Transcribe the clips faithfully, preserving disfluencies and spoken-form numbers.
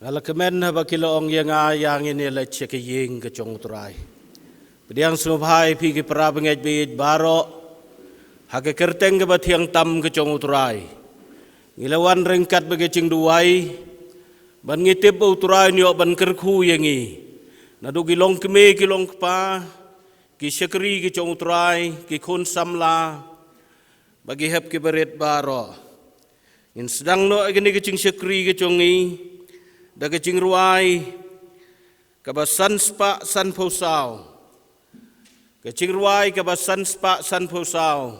Hala kmen haba ki la ong ïa nga, ïa ngin ïa leit sha ka ïing ka jong U Trai. Pdiang sngewbha ïa phi ki para bangeit baieit baroh ha ka kyrteng kaba thiang tam ka jong U Trai. Ngi la wan ryngkat bad ka jingduwai ban ngi tip ba U Trai un ïoh ban kyrkhu ïa ngi, naduh ki longkmie ki longkpa, ki shakri ki jong U Trai, ki khun samla bad ki hep ki barit baroh. Ngin sdang noh ïa kane ka jingshakri ka jong ngi da ka jingrwai kaba san spah san phew saw. Ka jingrwai kaba san spah san phew saw.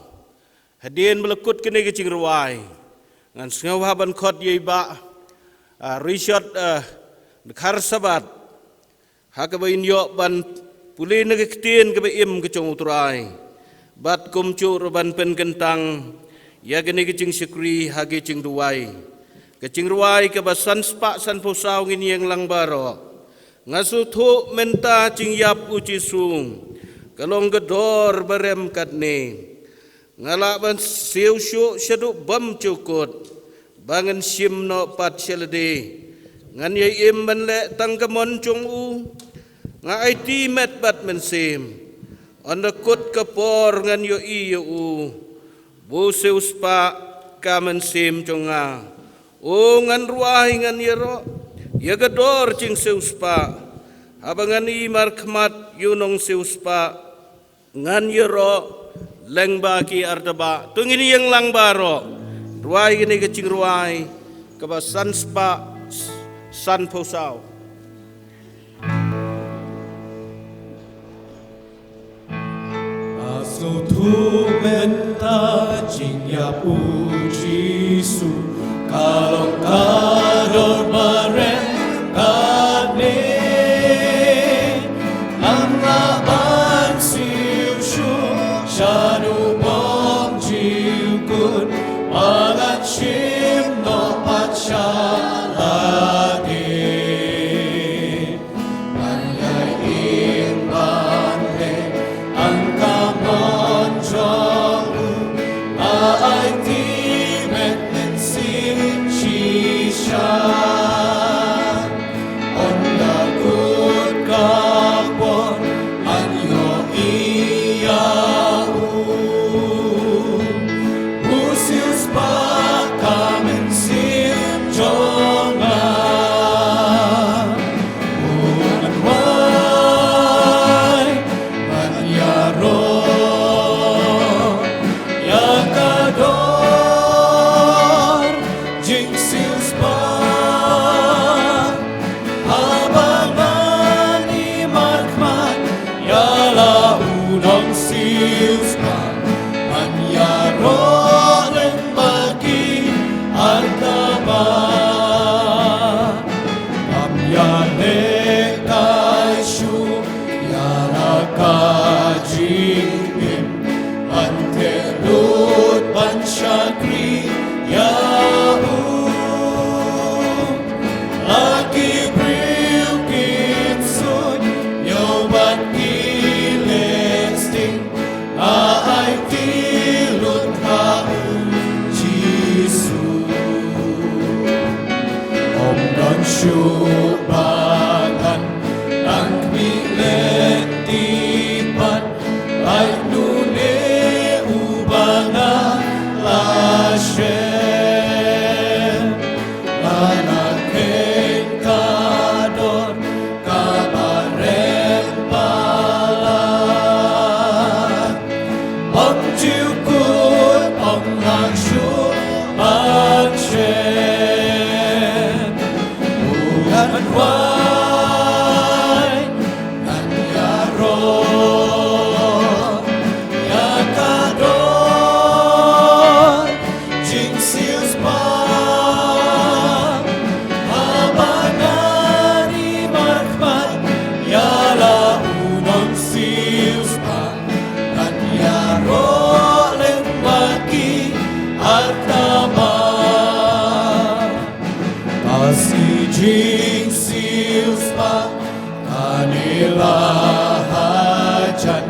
Hadien ba la kut kane ka jingrwai, ngan sngewbha ban khot ïa i Bah, ah, Richard, ah, Kharsabat, ha kaba in ïoh ban pule na ka ktien kaba im ka jong U Trai, bad kumjuh ruh ban pynkyntang ïa kane ka jingshakri ha ka jingduwai. Ka jingrwai kaba san spah san phew saw. Ngin ïeng lang baroh. Nga sngewthuh mynta jingïap U Jisu ka long ka dor ba rem katne. Nga lah ban siew shuh shaduh bymjukut ba ngan shim noh pat sha lade. Ngan ïai im ban leh tang ka mon jong U. Nga aiti met bad mynsiem. Ynda kut ka por ngan ïohi ïa U, ba U siew spah ka mynsiem jong nga. O ngan rwai, ngan ïaroh ïa ka dor jingsiew spah. Haba ngan i markhmat ïa U Nongsiew Spah, ngan ïaroh lyngba ki artaba. To ngin ïeng lang baroh, rwai kane ka jingrwai kaba san spah san phew saw. Nga sngewthuh mynta jingïap U Jisu ka long ka dor ba rem katne. Ngam lah ban siew shuh shaduh bymjukut ba ngan shim noh pat sha lade. Ngan ïai im ban leh tang ka mon jong U. Nga aiti met mynsiem shisha. Ynda kut ka por ngan ïohi ïa U. U siew spah ka mynsiem jong nga. Ngan rwai, ngan ïaroh ïa ka dor jingsiew spah. Haba ngan i markhmat ïa la U Nongsiew Spah, ngan ïaroh lyngba ki artaba. Ngam ïalehkai shuh ïa la ka jingim, ban theh lut ban shakri ïa U. La ki briew kin suidñiew bad ki leh sting, nga aiti lut ha U Jisu. Ym don shuh ba ngan nang khmih lynti pat, lait une uba nga la shem. Nga la kheiñ ka dor kaba rem palat. Ym ju kut, ym lah shuh ban shem. Ngan rwai, ngan ïaroh ïa ka dor jingsiew spah. Haba ngan i markhmat ïa la U Nongsiew Spah, ngan ïaroh lyngba ki artaba. Ka sngi jingsiew spah kane la hajan,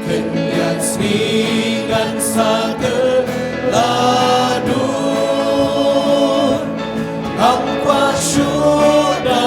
khyndiat sngi ngan sa kylla dur. Ngam kwah shuh da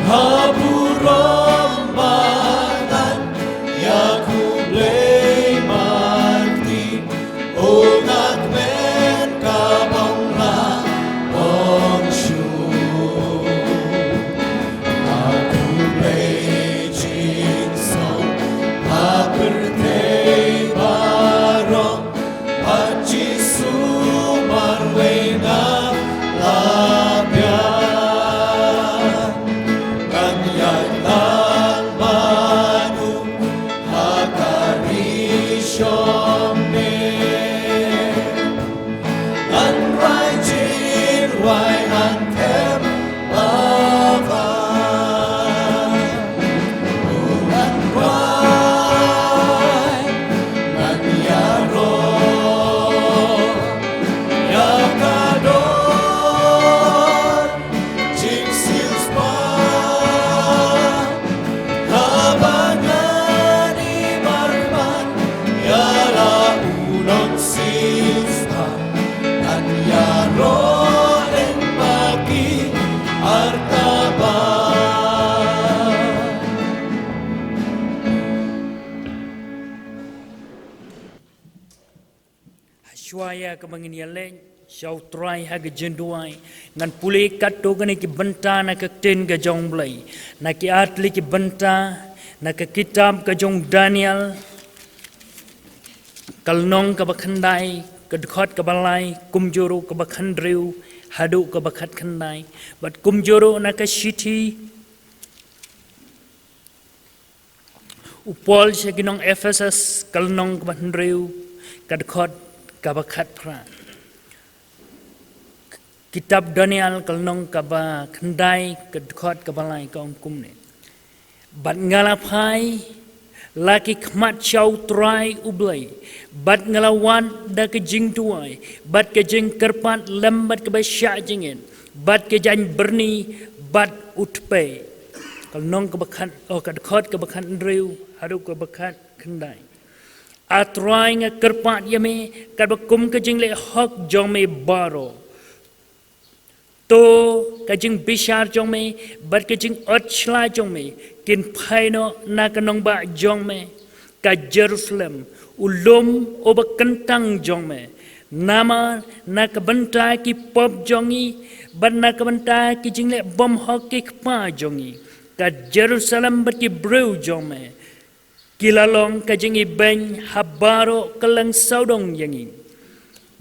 Ha burom ba ngan ïa U Blei marti, u ngat met ka bang la bang shu. Ha U Blei jingsong ha pyrthei baroh, ha Jisu marwei nga la biang. Ngan ïaid lang bad u ha ka ri shong ne. Ngan rai jin rai ngan them ba ba. Ngan rai ngan ïaroh ïa ka doh jingsiewspah. Haba ngan ïa markhmat ïa la u nongsiewspah, ngan ïaroh lyngba ki artaba. Shuwa ïa kaba ngin ïaleit sha U Trai ha ka jingduwai, ngan pule katto katne ki bynta na ka ktien ka jong U Blei. Na ki artylli ki bynta na ka kitab ka jong u Daniel, ka lynnong kaba khyndai, ka dkhot kaba lai, kumjuh ruh kaba khathynriew haduh kaba khatkhyndai, bad kumjuh ruh na ka shithi u Paul sha ki nong Ephesus, ka lynnong kaba hynriew, ka dkhot kaba khatphra. Kitab Daniel, ka lynnong kaba khyndai, ka dkhot kaba lai, ka ong kumne: Bad nga la phai la ki khmat sha U Trai U Blei, bad nga la wad da ka jingduwai bad ka jingkyrpad lem bad kaba shah jingit bad ka jaiñ byrni bad u tpei. Ka lynnong kaba khat, oh, ka dkhot kaba khathynriew haduh kaba khatkhyndai. A Trai, nga kyrpad ïa me katba kum ka jingleh hok jong me baroh. To ka jingbishar jong me bad ka jingïohsngew jong me kin phai noh na ka nongbah jong me, ka Jerusalem, u lum uba kyntang jong me. Namar na ka bynta ki pop jong ngi bad na ka bynta ki jingleh bymhok ki kpa jong ngi, ka Jerusalem bad ki briew jong me ki la long ka jingibeiñ ha baroh kylleng sawdong ïa ngi.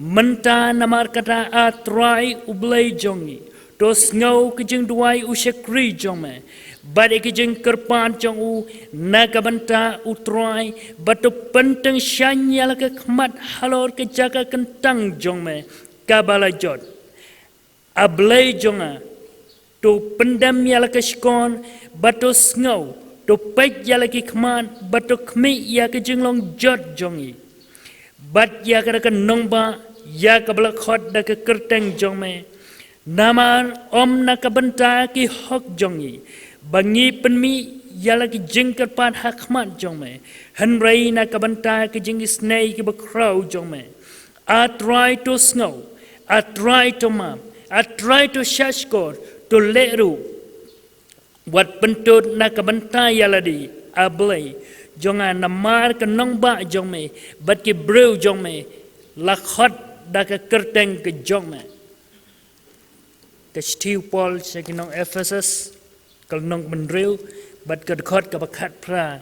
Mynta namar kata, A Trai U Blei jong ngi, to sngew ka jingduwai u shakri jong me bad ïa ka jingkyrpad jong u na ka bynta U Trai, bad to pyntyngshaiñ ïa la ka khmat halor ka jaka kyntang jong me kaba la jot. A Blei jong nga, to pyndem ïa la ka shkor bad to sngew, to peit ïa la ki khmat bad to khmih ïa ka jinglong jot jong ngi bad ïa kata ka nongbah ïa kaba la khot da ka kyrteng jong me. Namar ym na ka bynta ki hok jong ngi ba ngi pynmih ïa la ki jingkyrpad ha khmat jong me, hynrei na ka bynta ki jingisynei kiba khraw jong me. A Trai, to sngew. A Trai, to map. A Trai, to shahshkor. To leh ruh wat pyntud na ka bynta ïa lade, A Blei jong nga, namar ka nongbah jong me bad ki briew jong me la khot da ka kyrteng ka jong me. Ka shithi u Paul sha ki nong Ephesus, ka lynnong kaba hynriew bad ka dkhot kaba khatphra.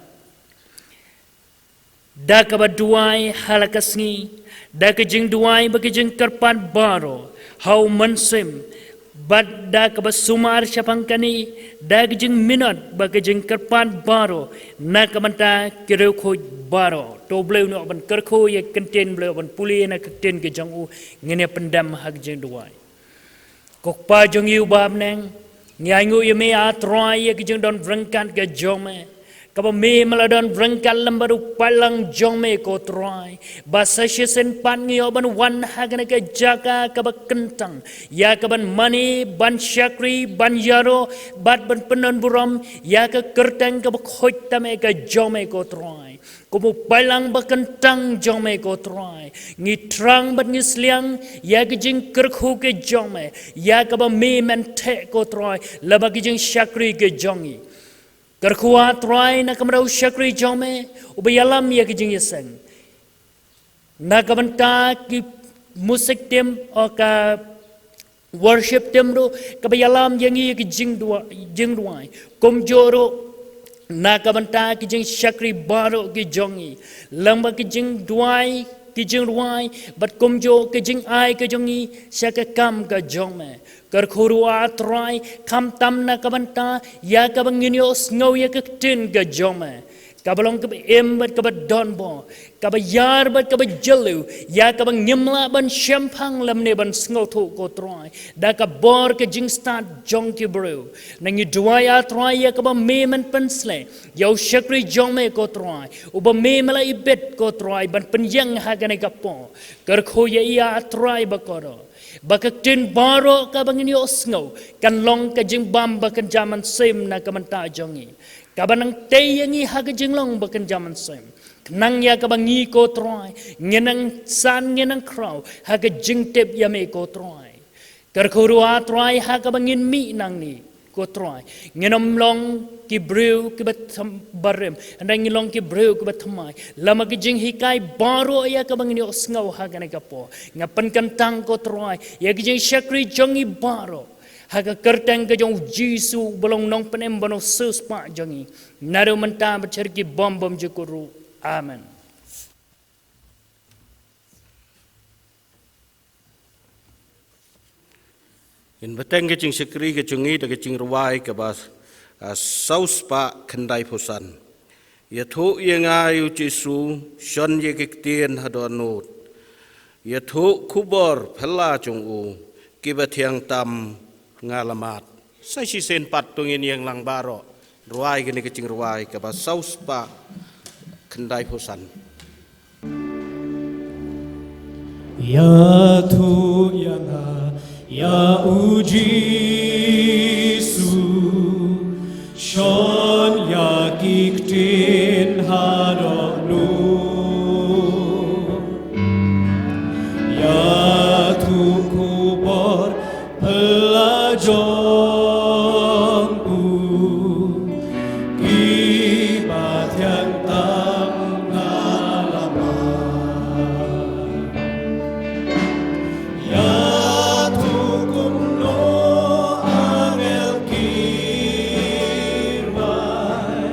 Da kaba duwai ha la ka sngi, da ka jingduwai bad ka jingkyrpad baroh ha u Mynsiem, bad da kaba sumar shaphang kane, da ka jingminot bad ka jingkyrpad baroh na ka bynta ki riewkhuid baroh. To U Blei un ïoh ban kyrkhu ïa ka ktien, U Blei un ïoh ban pule na ka ktien ka jong u. Ngin ïa pyndem ha ka jingduwai. Ko Kpa jong ngi uba ha bneng, ngi ainguh ïa me, A Trai, ïa ka jingdon ryngkat ka jong me. Kaba me me la don ryngkat lem bad u paidlang jong me ko Trai. Ba sa shisien pat ngi ïoh ban wan ha kane ka jaka kaba kyntang, ïa kaban mane, ban shakri, ban ïaroh bad ban pyndonburom ïa ka kyrteng kaba khuid tam eh ka jong me ko Trai. Kum u paidlang ba kyntang jong me ko Trai, ngi thrang bad ngi sliang ïa ka jingkyrkhu ka jong me, ïa kaba me men theh ko Trai, lem bad ka jingshakri ka jong ngi. Kyrkhu ah Trai na ka bynta u shakri jong me uba ïalam ïa ka jingïaseng, na ka bynta ki music team, o ka worship team ruh kaba ïalam ïa ngi ïa ka jingduwai, jingduwai. Kumjuh ruh na ka bynta ki jingshakri baroh ki jong ngi, lem bad ki jingduwai, ki jingduwai, bad kumjuh ki jingai ka jong ngi sha ka kam ka jong me. Kyrkhu ruh ah Trai, khamtam na ka bynta ïa kaba ngin ïohsngew ïa ka ktien ka jong me, kaba long kaba im bad kaba donbor, kaba ïar bad kaba jylliew, ïa kaba ngim lah ban shemphang lymne ban sngewthuh ko Trai, da ka bor ka jingstad jong ki briew. Ngi duwai ah Trai ïa kaba me men pynsleh ïa u shakri jong me ko Trai, uba me me la ibit ko Trai ban pynïeng ha kane ka por. Kyrkhu ïa i ah Trai ba kordor, ba ka ktien baroh kaba ngin ïohsngew kan long ka jingbam ba kynja mynsiem na ka bynta jong ngi, kaba nang tei ïa ngi ha ka jinglong ba kynja mynsiem. Khnang ïa kaba ngi ko Trai ngin nang san, ngin nang khraw ha ka jingtip ïa me ko Trai. Kyrkhu ruh ah Trai ha kaba ngin mih nangne ko Trai, ngin ym long ki briew kiba thm-, barim, hynrei ngin long ki briew kiba thymmai lem bad ki jinghikai baroh ïa kaba ngin ïohsngew ha kane ka por. Nga pynkyntang ko Trai ïa ki jingshakri jong ngi baroh ha ka kyrteng ka jong u Jisu uba long Nongpynim bad Nongsiewspah jong ngi, naduh mynta bad sha ki bymjukut ruh. Amen. Ngin bteng ka jingshakri ka jong ngi da ka jingrwai kaba, ah, saw spah khyndaiphew san. Ïathuh ïa nga ïa u Jisu, shon ïa ki ktien ha dohnud. Ïathuh khubor phylla jong u, kiba thiang tam nga la mad. Sa shisien pat to ngin ïeng lang baroh, rwai kane ka jingrwai kaba saw spah khyndaiphew san. Ïathuh ïa nga ïa u Jisu, shon ïa ki ktien ha dohnud. Ïathuh khubor phylla jong u, kiba thiang tam nga la mad. Ïathuh kumno angel ki rwai,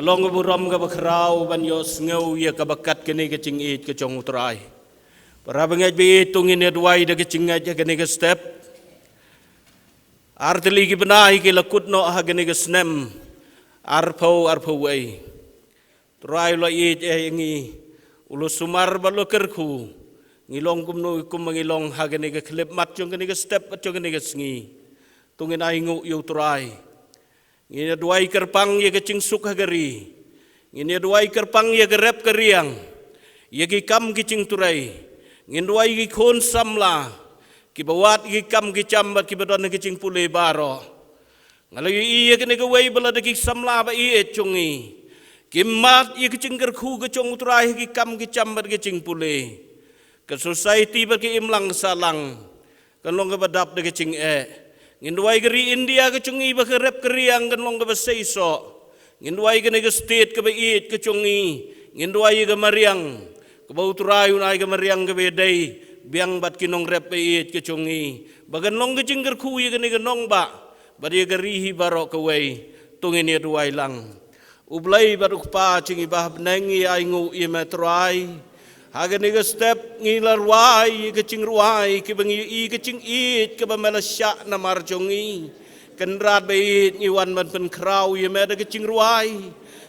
Long ka burom kaba khraw ban ïohsngew ïa kaba kat kane ka jingïeit ka jong U Trai. Para bangeit ba ïeit, to ngin ïa duwai da ka jingngeit ha kane ka step. Ar tylli ki bnai ki la kut noh ha kane ka snem arphew arphew wei. Trai u la ïeit ïa ngi, u la sumar bad u la kyrkhu. Ngi long kumno kumba ngi long ha kane ka khyllipmat jong kane ka step bad jong kane ka sngi. To ngin ainguh ïa U Trai. Ngin ïa duwai kyrpang ïa ka jingsuk ha ka ri. Ngin ïa duwai kyrpang ïa ka rep ka riang, ïa ki kam ki jingtrei. Ngin duwai ïa ki khun samla kiba wad ïa ki kam ki jam bad kiba don ha ki jingpule baroh. Nga la ïohi ïa kane kawei ba la da ki samla ba ïeit jong ngi ki mad ïa ka jingkyrkhu ka jong U Trai ha ki kam ki jam bad ki jingpule. Ka society bad ka imlang sahlang kan long kaba dap da ka jingeh. Ngin duwai ka ri India ka jong ngi ba ka rep ka riang kan long kaba seisoh. Ngin duwai kane ka state kaba ïeit ka jong ngi. Ngin duwai ïa ka mariang, kaba U Trai un ai ka mariang kaba ïadei biang bad ki nongrep ba ïeit ka jong ngi, ba kan long ka jingkyrkhu ïa kane ka nongbah bad ïa ka ri hi baroh kawei. To ngin ïa duwai lang. U Blei bad U Kpa jong ngi ba ha bneng, ngi ainguh ïa me Trai. Ha kane ka step ngi la rwai ïa ka jingrwai kiba ngi ïohi ka jingïeit kaba me la shah namar jong ngi. Kynrad ba ïeit, ngi wan ban pynkhraw ïa me da ka jingrwai.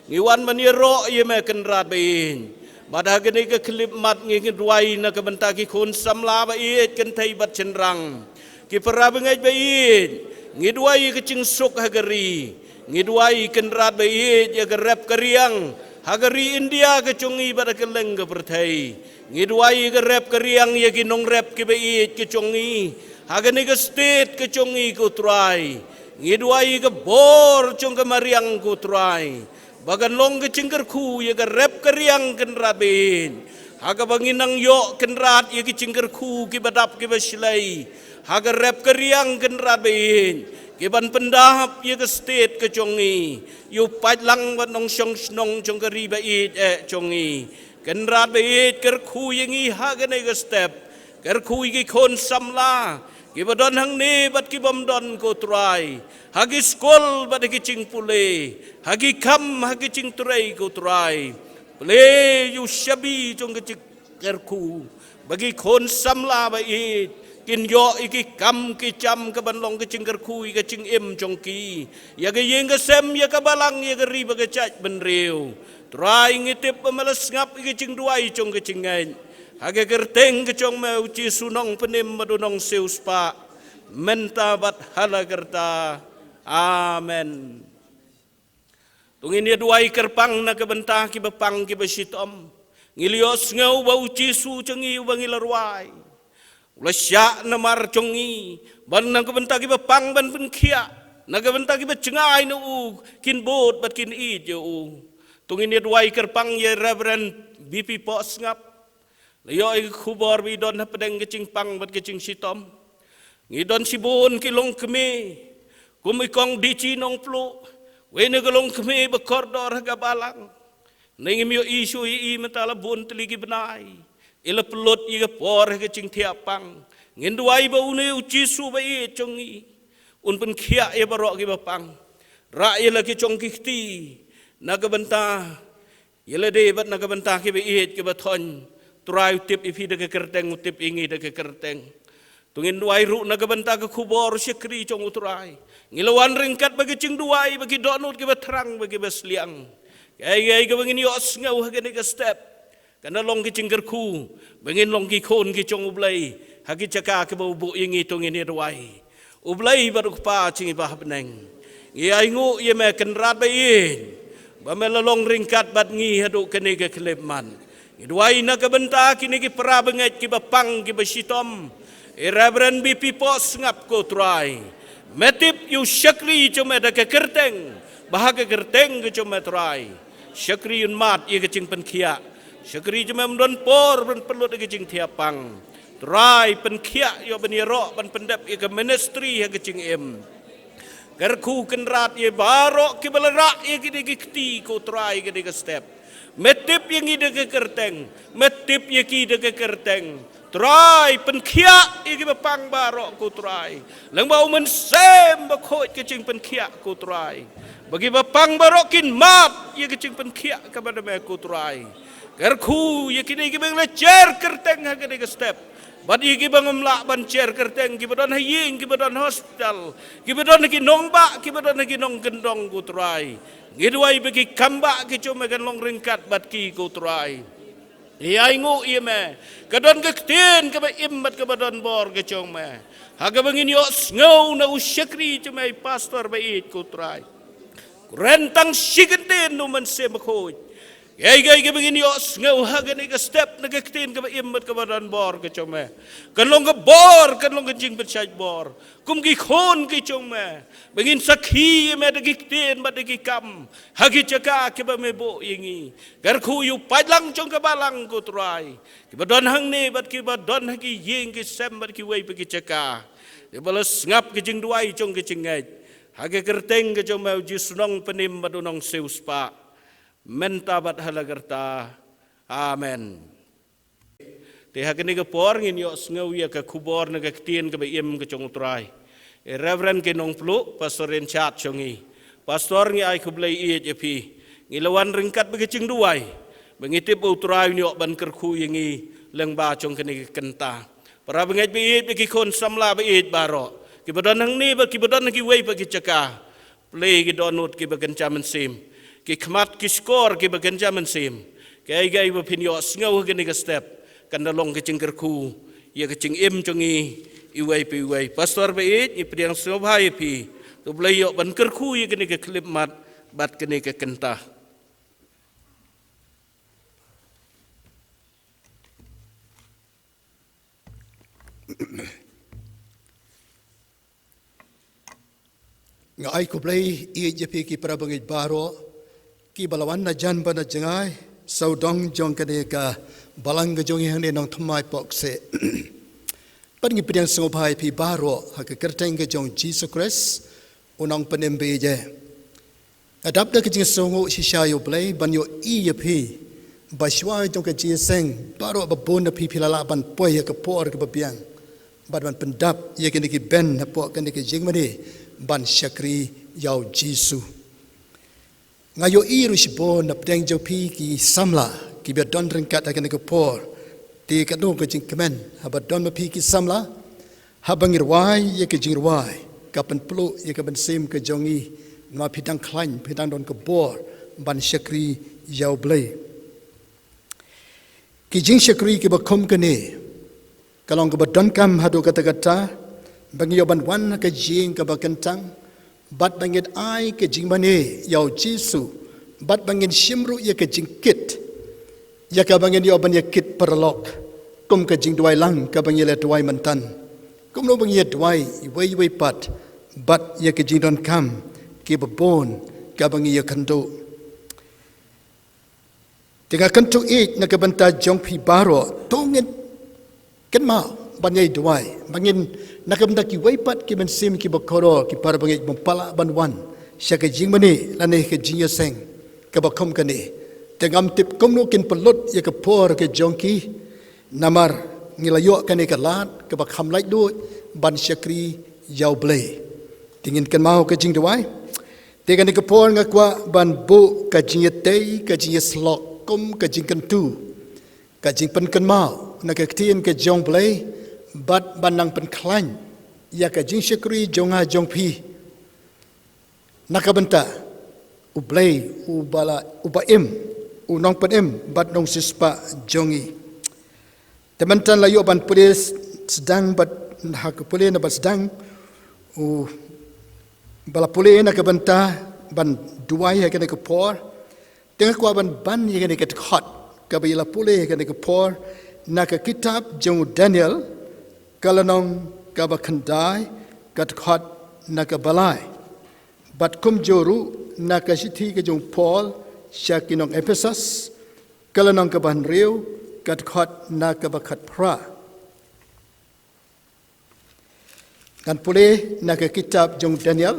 Ngi wan ban ïaroh ïa me Kynrad ba ïeit. Bad ha kane ka khyllipmat ngi, ngi duwai na ka bynta ki khun samla ba ïeit, kynthei bad shynrang, ki para bangeit ba ïeit. Ngi duwai ïa ka jingsuk ha ka ri. Ngi duwai Kynrad ba ïeit ïa ka rep ka riang ha ka ri India ka jong ngi bad ha kylleng ka pyrthei. Ngi duwai ïa ka rep ka riang ïa ki nongrep kiba ïeit ka jong ngi ha kane ka state ka jong ngi, ko Trai. Ngi duwai ïa ka bor jong ka mariang, ko Trai, ba kan long ka jingkyrkhu ïa ka rep ka riang, Kynrad ba ïeit. Ha kaba ngin nang ïoh, Kynrad, ïa ka jingkyrkhu kiba dap kiba shlei ha ka rep ka riang, Kynrad ba ïeit, kiban pyndap ïa ka state ka jong ngi, ïa u paidlang bad nongshong shnong jong ka ri ba ïeit eh jong ngi. Kynrad ba ïeit, kyrkhu ïa ngi ha kane ka step. Kyrkhu ïa ki khun samla kiba don hangne bad kibym don, ko Trai, ha ki skul bad ha ki jingpule, ha ki kam, ha ki jingtrei, ko Trai. Plie ïa u shabi jong ka jingkyrkhu ba ki khun samla ba ïeit kin ïoh ïa ki kam ki jam kaban long ka jingkyrkhu ïa ka jingim jong ki, ïa ka ïing ka sem, ïa ka balang, ïa ka ri bad ka jaitbynriew. Trai, ngi tip ba me la sngap ïa ka jingduwai jong ka jingngeit. Ha ka kyrteng ka jong me, U Jisu Nongpynim bad U Nongsiewspah, mynta bad hala karta. Amen. To ngin ïa duwai kyrpang na ka bynta kiba pang kiba shitom. Ngi la ïohsngew ba U Jisu jong ngi uba ngi la rwai, u la shah namar jong ngi, bad na ka bynta kiba pang ban pynkhiah, na ka bynta kiba jngai na u, kin bud bad kin ïeit ïa u. To ngin ïa duwai kyrpang ïa Reverend B P Pohsngap. La ïoh ïa ka khubor ba i don hapdeng ka jingpang bad ka jingshitom. Ngi don shibun ki longkmie, kum i Kong D G Nongpluh, wei na ka longkmie ba kordor ha ka balang. Ngi ngim ïohi shuh ïa i mynta la bun tylli ki bnai. I la pynlut ïa ka por ha ka jingthiah pang. Ngin duwai ba une U Jisu ba ïeit jong ngi un pynkhiah ïa baroh kiba pang. Rah ïa la ki jong ki kti na ka bynta ïa lade bad na ka bynta kiba ïeit kiba thoiñ. Trai u tip ïa phi da ka kyrteng, u tip ïa ngi da ka kyrteng. To ngin duwai ruh na ka bynta ka khubor shakri jong U Trai. Ngi la wan ryngkat bad ka jingduwai, bad ki dohnud kiba thrang, bad kiba sliang. Kaei kaei kaba ngin ïohsngew ha kane ka step, kan da long ka jingkyrkhu ba ngin long ki khun ki jong U Blei ha ki jaka kiba u buh ïa ngi. To ngin ïa duwai. U Blei bad U Kpa jong ngi ba ha bneng, ngi ainguh ïa me Kynrad ba ïeit, ba me la long ryngkat bad ngi haduh kane ka khyllipmat. Ngi duwai na ka bynta kine ki para bangeit kiba pang kiba shitom, i Reverend B P Pohsngap, ko Trai. Me tip ïa u shakri jong me da ka kyrteng, ba ha ka kyrteng ka jong me Trai, shakri un mad ïa ka jingpynkhiah. Shakri jong me ym don por ban pynlut ïa ka jingthiah pang. Trai, pynkhiah ïa u ban ïaroh ban pyndep ïa ka ministry ha ka jingim. Kyrkhu Kynrad ïa baroh kiba la rah ïa kine ki kti, ko Trai, kine ka step. Me tip ïa ngi da ka kyrteng, me tip ïa ki da ka kyrteng. Trai, pynkhiah ïa kiba pang baroh ko Trai. Lyngba u Mynsiem Bakhuid ka jingpynkhiah ko Trai. Ba kiba pang baroh kin mad ïa ka jingpynkhiah kaba na me ko Trai. Kyrkhu ïa kine kiba ngi la jer kyrteng ha kane ka step. Bad ïa kiba ngam lah ban jer kyrteng, kiba don ha ïing, kiba don ha hospital, kiba don ha ki nongbah, kiba don ha ki nongkyndong ko Trai. Ngi duwai ba ki kam ba ki jong me kan long ryngkat bad ki ko Trai. Ïa, ainguh ïa me. Ka don ka ktien kaba im bad kaba don bor ka jong me. Ha kaba ngin ïohsngew na u shakri jong me, pastor ba ïeit ko Trai. Kren tang shi kyntien u Mynsiem Bakhuid. Kaei kaei kaba ngin ïohsngew ha kane ka step na ka ktien kaba im bad kaba don bor ka jong me. Kan long ka bor, kan long ka jingpynshait bor. Kum ki khun ki jong me. Ba ngin sakhi ïa me da ki ktien bad da ki kam. Ha ki jaka kiba me buh ïa ngi. Kyrkhu ïa u paidlang jong ka balang ko Trai. Kiba don hangne bad kiba don ha ki ïing ki sem bad kiwei pat ki jaka. Kiba la sngap ki jingduwai jong ki jingngeit. Ha ka kyrteng ka jong me u Jisu u nongpynim bad u nongsiewspah. Mynta bad ha la karta. Amen. Te ha kane ka por ngin ïohsngew ïa ka khubor na ka ktien kaba im ka jong u Trai. I Reverend Kynong Pluh, pastor in charge jong ngi. Pastor, ngi ai khublei ïeit ïa phi. Ngi la wan ryngkat bad ka jingduwai. Ba ngi tip ba u Trai un ïoh ban kyrkhu ïa ngi lyngba jong kane ka kynta. Para bangeit ba ïeit, ba ki khun samla ba ïeit baroh. Kiba don hangne bad kiba don ha kiwei pat ki jaka. Plie ki dohnud kiba kynja mynsiem. Ki khmat ki shkor kiba kynja mynsiem. Kaei kaei ba phin ïohsngew ha kane ka step. Kan da long ka jingkyrkhu ïa ka jingim jong ngi iwei pa iwei. Pastor ba ïeit, ngi pdiang sngewbha ïa phi. To Blei ïoh ban kyrkhu ïa kane ka khyllipmat bad kane ka kynta. Nga ai khublei ïeit ïa phi ki para bangeit baroh, kiba la wan na jan bad na jngai, sawdong jong kane ka balang ka jong ngi hangne Nongthymmai Pohkseh. Bad ngi pdiang sngewbha ïa phi baroh, ha ka kyrteng ka jong u Jisu Khrist, u nongpynim ba ïeit. Nga dap da ka jingsngewnguh shisha ïa u Blei, ban ïohi ïa phi, ba shuwa jong ka jingïaseng, baroh ba bun na phi phi la lah ban poi ha ka por kaba biang. Bad ban pyndap ïa kine ki ben hapoh kane ka jingmane, ban shakri ïa u Jisu. Nga ïohi ruh shibun na pdeng jong phi ki samla, kiba don ryngkat ha kane ka por. Te ka don ka jingkmen, haba don ma phi ki samla, haba ngi rwai ïa ka jingrwai, ka pynpluh ïa ka mynsiem ka jong ngi, namar phi dang khlaiñ, phi dang don ka bor, ban shakri ïa u Blei. Ki jingshakri kiba kum kane, ka long kaba donkam haduh katta katta, ba ngi ïoh ban wan ha ka jingkaba kyntang, bad ba ngin ai ka jingmane ïa u Jisu, bad ba ngin shim ruh ïa ka jingkit, ïa kaba ngin ïoh ban ïa kit paralok, kum ka jingduwai lang kaba ngi la duwai mynta. Kumno ba ngi ïa duwai, iwei iwei pat, bad ïa ka jingdonkam, kiba bun, kaba ngi ïa kynduh. Te nga kyntu ïeit na ka bynta jong phi baroh, to ngin kynmaw, ban ïa duwai, ba ngin na ka bynta kiwei pat ki mynsiem kiba kordor, ki para bangeit bym pat lah ban wan, sha ka jingmane, lane ka jingïaseng, kaba kum kane. Te ngam tip kumno kin pynlut ïa ka por ka jong ki, namar ngi la ïoh kane ka lad, kaba kham laitluid, ban shakri ïa u Blei. Te ngin kynmaw ka jingduwai. Te kane ka por nga kwah ban buh ka jingïatei, ka jingïasyllok, kum ka jingkyntu. Ka jingpynkynmaw, na ka ktien ka jong u Blei, bad ban nang pynkhlaiñ, ïa ka jingshakri jong nga jong phi. Na ka bynta, u Blei, uba la, uba im, u nongpynim, bad nongsiewspah jong ngi. Te mynta la ïoh ban pule sdang bad ha ka pule na ba sdang, u, ba la pule na ka bynta ban duwai ha kane ka por. Te nga kwah ban ban ïa kane ka dkhot, kaba ïa la pule ha kane ka por, na ka kitab jong u Daniel, ka lynnong kaba khyndai, ka dkhot na kaba lai. Bad kumjuh ruh na ka shithi ka jong u Paul, sha ki nong Ephesus, ka lynnong kaba hynriew, ka dkhot na kaba khatphra. Ngan pule na ka kitab jong u Daniel,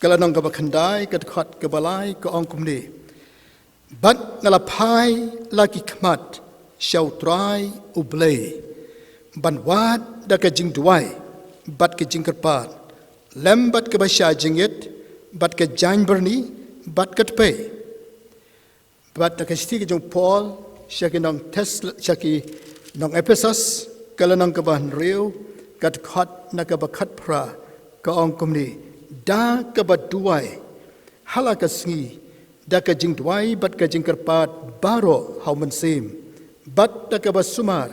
ka lynnong kaba khyndai, ka dkhot kaba lai, ka ong kumne. Bad nga la phai la ki khmat, sha U Trai U Blei, ban wad da ka jingduwai bad ka jingkyrpad, lem bad kaba shah jingit, bad ka jainbyrni bad ka tpei. Bad da ka shithi ka jong u Paul sha ki nong Thess-, sha ki nong Ephesus, ka lynnong kaba hynriew, ka dkhot na kaba khatphra, ka ong kumne: Da kaba duwai ha la ka sngi, da ka jingduwai bad ka jingkyrpad baroh ha U Mynsiem, bad da kaba sumar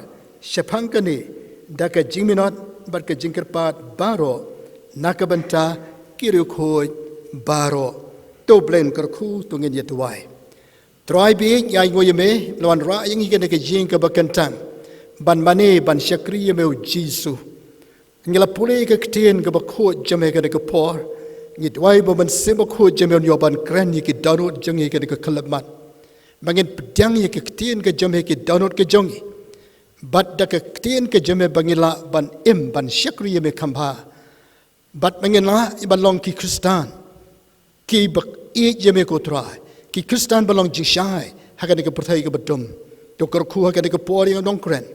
shaphang kane, da ka jingminot bad ka jingkyrpad baroh na ka bynta ki riewkhuid baroh. To, U Blei un kyrkhu, to ngin ïa duwai. Trai baieit, ngi ainguh ïa me, la wanrah ïa ngi kane ka ïing kaba kyntang ban mane, ban shakri ïa me, U Jisu. Ngi la pule ïa ka ktien kaba khuid jong me ha kane ka por. Ngi duwai ba U Mynsiem Bakhuid jong me un ïoh ban kren ïa ki dohnud jong ngi ha kane ka khyllipmat, ba ngin pdiang ïa ka ktien ka jong me ha ki dohnud ka jong ngi, bad da ka ktien ka jong me ba ngin lah ban im, ban shakri ïa me kham bha, bad ba ngin lah ban long ki Khristan kiba ïeit ïa me, ko Trai, ki Khristan ba long jingshai ha kane ka pyrthei kaba dum. To kyrkhu ha kane ka por ïa nga u nongkren.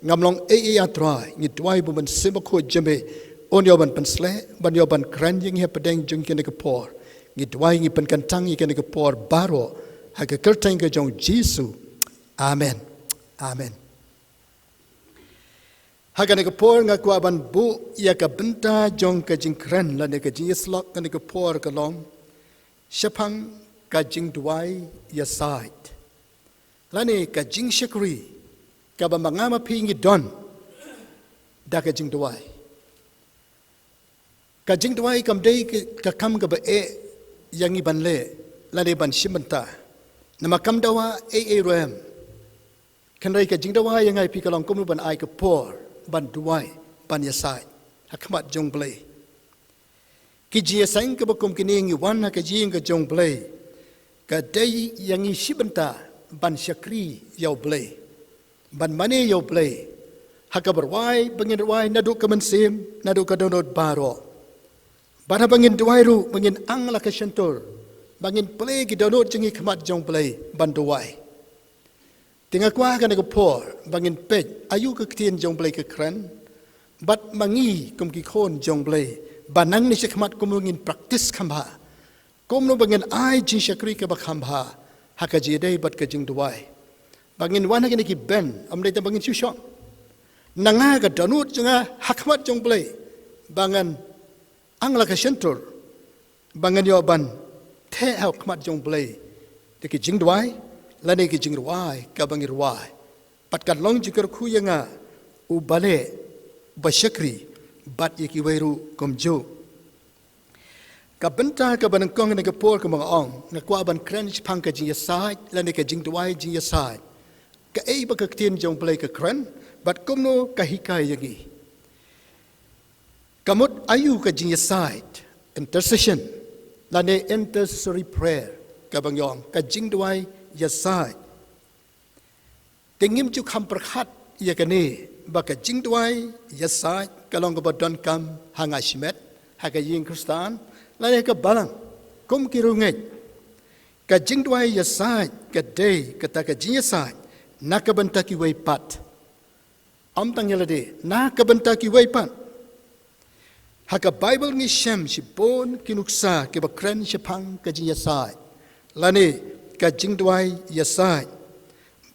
Ngam long ei ei, A Trai. Ngi duwai ba U Mynsiem Bakhuid jong me un ïoh ban pynsleh, ban ïoh ban kren ïa ngi hapdeng jong kane ka por. Ngi duwai, ngi pynkyntang ïa kane ka por baroh ha ka kyrteng ka jong U Jisu. Amen. Amen. Ha kane ka por nga kwah ban buh ïa ka bynta jong ka jingkren lane ka jingïasyllok kane ka por ka long shaphang ka jingduwai ïasaid, lane ka jingshakri kaba ma nga ma phi ngi don da ka jingduwai. Ka jingduwai kam dei ka, ka kam kaba eh ïa ngi ban leh lane ban shim bynta. Namar kam dawa ei ei ruh em. Hynrei ka jingdawa ïa nga ïa phi ka long kumno ban ai ka por ban duwai, ban ïasaid ha khmat jong U Blei. Ki jingïaseng kaba kum kine ngi wan ha ka ïing ka jong U Blei, ka dei ïa ngi shim bynta ban shakri ïa U Blei, ban mane ïa U Blei ha kaba rwai ba ngin rwai naduh ka mynsiem, naduh ka dohnud baroh. Bad haba ngin duwai ruh, ba ngin ang la ka shyntur, ba ngin plie ki dohnud jong ngi khmat jong U Blei ban duwai. Te nga kwah ha kane ka por ba ngin peit aïu ka ktien jong U Blei ka kren, bad ma ngi kum ki khun jong U Blei, ba nangne shakhmat kumno ngin practice kham bha, kumno ba ngin ai jingshakri kaba kham bha ha ka jingïadei bad ka jingduwai. Ba ngin wan ha kine ki bench, ym dei tang ba ngin shu shong. Na nga, ka dohnud jong nga ha khmat jong U Blei, ba ngan ang la ka shyntur, ba ngan ïoh ban theh ha khmat jong U Blei da ki jingduwai lane ki jingrwai kaba ngi rwai. Bad kan long jingkyrkhu ïa nga uba leh, uba shakri, bad ïa kiwei ruh kumjuh. Ka bynta kaba nyngkong ha kane ka por, kaba nga ong, nga kwah ban kren shaphang ka jingïasaid lane ka jingduwai jingïasaid. Kaei ba ka ktien jong U Blei ka kren, bad kumno ka hikai ïa ngi. Ka mut aïu ka jingïasaid, intercession, lane intercessory prayer, kaba ngi ong, ka jingduwai ïasaid? Te ngim ju kham pyrkhat ïa kane, ba ka jingduwai ïasaid ka long kaba donkam ha nga shimet, ha ka ïing Khristan, lane ha ka balang, kum ki riewngeit. Ka jingduwai ïasaid ka dei kata ka jingïasaid na ka bynta kiwei pat. Ym tang ïa lade, na ka bynta kiwei pat. Ha ka Baibl ngi shem shibun ki nuksa kiba kren shaphang ka jingïasaid lane ka jingduwai ïasaid.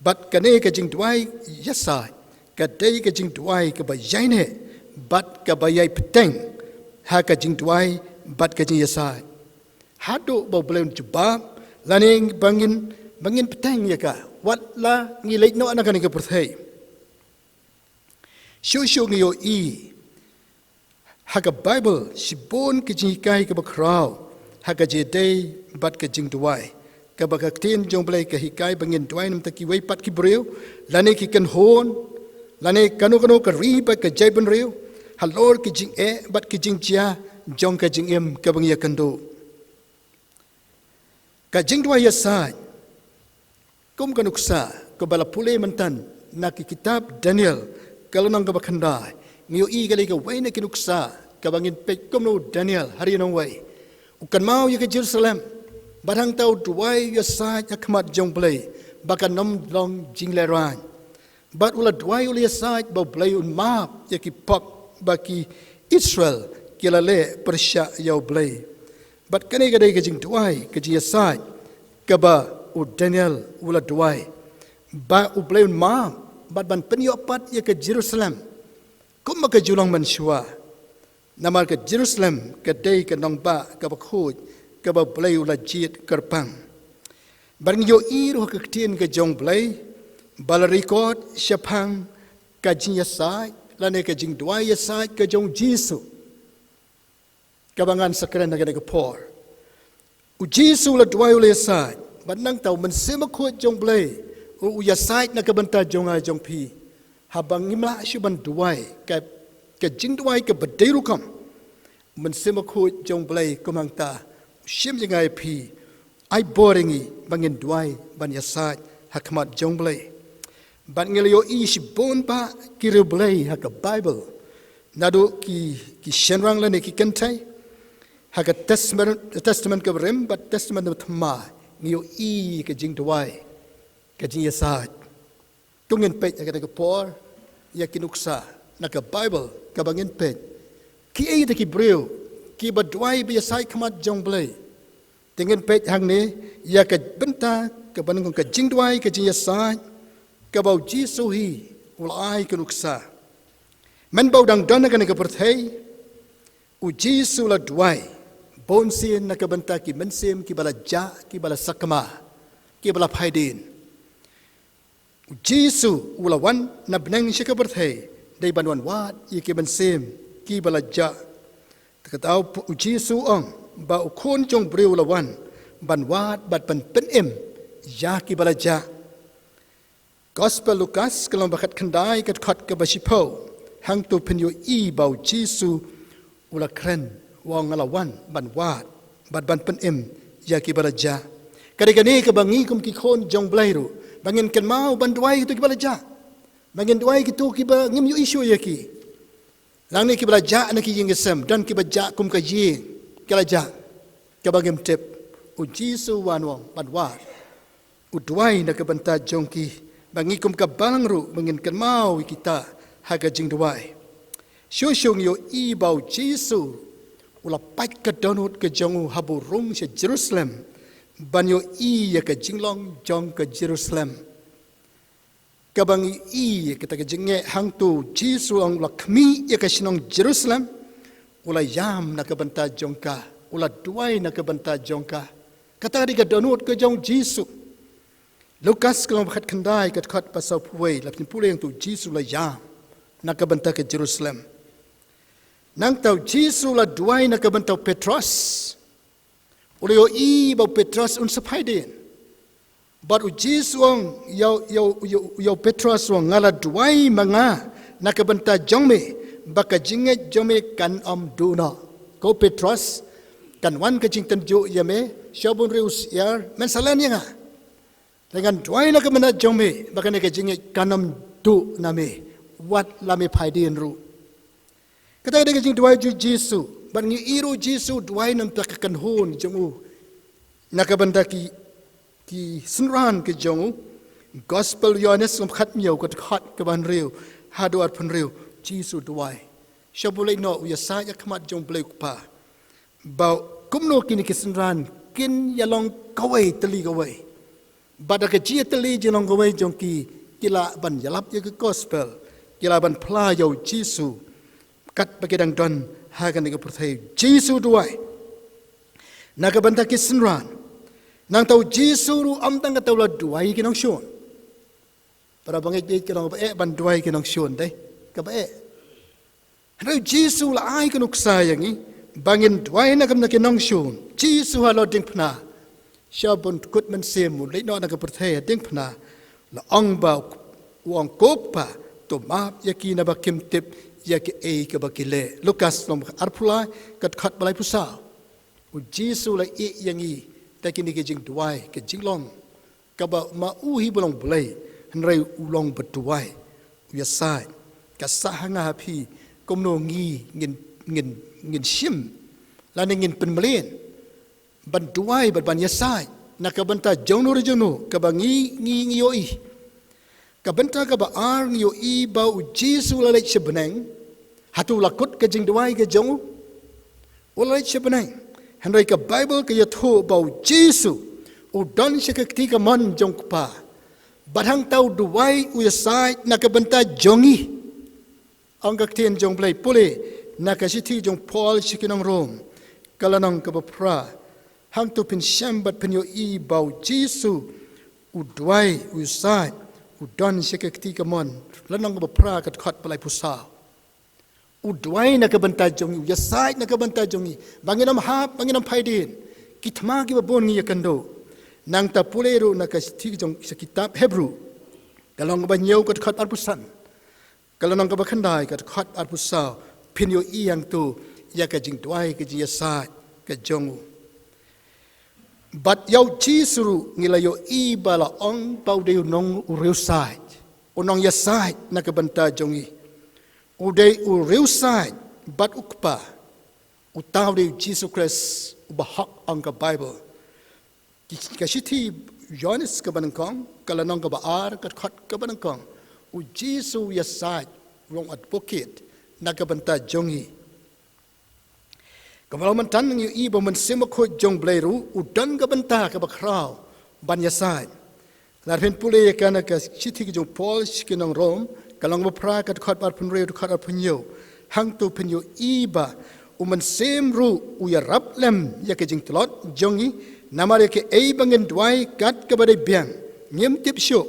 Bad kane ka jingduwai ïasaid ka dei ka jingduwai kaba ïaineh bad kaba ïai bteng ha ka jingduwai bad ka jingïasaid, haduh ba U Blei un jubab, lane ba ngin, ba ngin bteng ïa ka, wat la ngi leit noh na kane ka pyrthei. Shuh shuh ngi ïohi ha ka Baibl shibun ki jinghikai kiba khraw ha ka jingïadei bad ka jingduwai, kaba ka ktien jong U Blei ka hikai ba ngin duwai na ka bynta kiwei pat ki briew, lane ki kynhun, lane kano kano ka ri bad ka jaitbynriew, halor ki jingeh bad ki jingjia jong ka jingim kaba ngi ïakynduh. Ka jingduwai ïasaid, kum ka nuksa kaba la pule mynta na ka kitab Daniel, ka lynnong kaba khyndai, ngi ïohi ka dei kawei na ki nuksa kaba ngin peit kumno u Daniel ha ri nongwei u kynmaw ïa ka Jerusalem, bad hangta u duwai ïasaid ha khmat jong U Blei ba kan ym long jinglehrain. Bad u la duwai, u la ïasaid ba U Blei un map ïa ki pop ba ki Israel ki la leh pyrshah ïa U Blei. Bad kane ka dei ka jingduwai, ka jingïasaid kaba u Daniel u la duwai, ba U Blei un map bad ban pynïoh pat ïa ka Jerusalem kumba ka ju long mynshuwa. Namar ka Jerusalem ka dei ka nongbah kaba khuid, kaba U Blei u la jied kyrpang. Bad ngi ïohi ruh ha ka ktien ka jong U Blei ba la record shaphang ka jingïasaid lane ka jingduwai ïasaid ka jong U Jisu, kaba ngan sa kren ha kane ka por. U Jisu u la duwai, u la ïasaid, bad nangta U Mynsiem Bakhuid jong U Blei u, u ïasaid na ka bynta jong nga jong phi. Haba ngim lah shuh ban duwai ka, ka jingduwai kaba dei rukom, U Mynsiem Bakhuid jong U Blei kum hangta u shim ïa nga ïa phi, ai bor ïa ngi ba ngin duwai ban ïasaid ha khmat jong U Blei. Bad ngi la ïohi shibun bah ki riewblei ha ka Baibl, naduh ki, ki shynrang lane ki kynthei ha ka Testament, Testament kaba rim bad Testament kaba thymmai, ngi ïohi ka jingduwai, ka jingïasaid. To ngin peit ha kane ka por ïa ki nuksa na ka Baibl kaba ngin peit. Kiei kita ki briew kiba duwai ba ïasaid khmat jong U Blei? To ngin peit hangne ïa ka bynta kaba nyngkong, ka jingduwai, ka jingïasaid kaba U Jisu hi u la ai ka nuksa. Mynba u dang don ha kane ka pyrthei, U Jisu u la duwai bunsien na ka bynta ki mynsiem kiba la jah, kiba la sakma, kiba la phaidien. U Jisu u la wan na bneng sha ka pyrthei dei ban wan wad ïa ki mynsiem kiba la jah. Te kata U Jisu u ong ba U Khun jong U Blei u la wan ban wad bad ban pynim ïa kiba la jah. Gospel Lukas ka lynnong ba khatkhyndai, ka dkhot kaba shiphew, hangto phin ïohi ba U Jisu u la kren, u ong, nga la wan ban wad bad ban pynim ïa kiba la jah. Ka dei kane kaba ngi kum ki khun jong U Blei ruh ba ngin kynmaw ban duwai kito kiba la jah, ba ngin duwai kito kiba ngim ïohi shuh ïa ki. Nangne kiba la jah na ki ïing ki sem, don kiba jah kum ka ïing, ki la jah kaba ngim tip. U Jisu u wan, u ong ban wad, u duwai na ka bynta jong ki, ba ngi kum ka balang ruh ba ngin kynmaw ïa kita ha ka jingduwai. Shuh shuh ngi ïohi ba U Jisu u la pait ka dohnud ka jong u haba u rung sha Jerusalem ban ïohi ïa ka jinglong jong ka Jerusalem. Kaba ngi ïohi ïa kata ka jingngeit, hangto U Jisu u ong, u la khmih ïa ka shnong Jerusalem, u la ïam na ka bynta jong ka, u la duwai na ka bynta jong ka. Kata ka dei ka dohnud ka jong U Jisu. Lukas ka lynnong ba khatkhyndai, ka dkhot ba sawphew wei, la pynpule, hangto U Jisu u la ïam na ka bynta ka Jerusalem. Nangta U Jisu u la duwai na ka bynta u Petros. U la ïohi ba u Petros un sa phaidien. Bad U Jisu u ong ïa u, ïa u, ïa u, ïa u Petros, u ong, nga la duwai ma nga na ka bynta jong me ba ka jingngeit jong me kan ym duh noh. Ko Petros, kan wan ka jingtynjuh ïa me sha u bynriew u syiar, men sa len ïa nga. Te ngan duwai na ka bynta jong me ba kane ka jingngeit kan ym duh na me, wat la me phaidien ruh. Kata ka dei ka jingduwai jong U Jisu. Bad ngi ïohi ruh U Jisu u duwai na ka bynta ka kynhun jong u, na ka bynta ki, ki synran ki jong u. Gospel Ïohannes lynnong khathynñiew, ka dkhot kaba hynriew haduh arphew hynriew, U Jisu u duwai. Sha ba u leit noh, u ïasaid ha khmat jong U Blei U Kpa, ba kumno kine ki synran kin ïalong kawei tylli kawei. Bad da ka jingïatylli jinglong kawei jong ki, ki lah ban ïalap ïa ka gospel, ki lah ban phla ïa U Jisu katba ki dang don ha kane ka pyrthei. U Jisu u duwai na ka bynta ki synran. Nangta U Jisu ruh ym tang kata, u la duwai ïa ki nongshun. Para bangeit, ka long kaba eh ban duwai ïa ki nongshun, dei kaba eh. Hynrei U Jisu u la ai ka nuksa ïa ngi ba ngin duwai na ka bynta ki nongshun. U Jisu halor diengphna, sha ban kut mynsiem, u leit noh na ka pyrthei ha diengphna, u la ong ba, u ong, ko Kpa, to map ïa ki naba kim tip ïa kaei kaba ki leh. Lukas lynnong arphew lai, ka dkhot ba laiphew saw. U Jisu u la ïeh ïa ngi da kine ki jingduwai, ka jinglong kaba ma u hi ba long Blei, hynrei u long ba duwai, u ïasaid. Ka sah ha nga ha phi kumno ngi ngin, ngin, ngin shim lane ngin pynmlien ban duwai bad ban ïasaid na ka bynta jongno re jongno kaba ngi, ngi, ngi ïohi. Ka bynta kaba ar ngi ïohi ba u Jisu u la leit sha bneng. Hato u la kut ka jingduwai ka jong u? U la leit sha bneng. Hynrei ka Baibl ka ïathuh ba u Jisu u don sha ka kti kamon jong u Kpa. Bad hangta u duwai, u ïasaid na ka bynta jong ngi. Ong ka ktien jong u Blei, pule na ka shithi jong u Paul sha ki nong Rom, ka lynnong kaba phra. Hangto phin shem bad phin ïohi ba u Jisu u duwai, u ïasaid, u don sha ka kti kamon. Lynnong kaba phra, ka dkhot ba laiphew saw. U duwai na ka bynta jong ngi, u ïasaid na ka bynta jong ngi. Ba ngin ym hap, ba ngin ym phaidien. Ki thma kiba bun ngi ïakynduh. Nangta pule ruh na ka shithi jong, sha kitab Hebru, ka lynnong kaba hynñiew, ka dkhot arphew san. Ka lynnong kaba khyndai, ka dkhot arphew saw. Phin ïohi hangto ïa ka jingduwai, ka jingïasaid ka jong u. Bad ïa u Jisu ruh ngi la ïohi ba la ong ba u dei u nong u riewsaid, u nongïasaid na ka bynta jong ngi. U dei u riewsaid bad u Kpa. Uta u dei u Jisu Khrist uba hok, ong ka Baibl. Ki, ka shithi Ïoannis kaba nyngkong, ka lynnong kaba ar, ka dkhot kaba nyngkong. U Jisu u ïasaid, u long advocate na ka bynta jong ngi. Kaba long mynta ngi ïohi ba u Mynsiem Bakhuid jong u Blei ruh u don ka bynta kaba khraw ban ïasaid. Lada phin pule ïa ka na ka shithi ka jong u Paul sha ki nong Rom, ka lynnong ba phra, ka dkhot arphew hynriew, dkhot arphew hynñiew. Hangto phin ïohi ba u Mynsiem ruh u ïarap lem ïa ka jingtlot jong ngi, namar ïa kaei ba ngin duwai kat kaba dei biang, ngim tip shuh.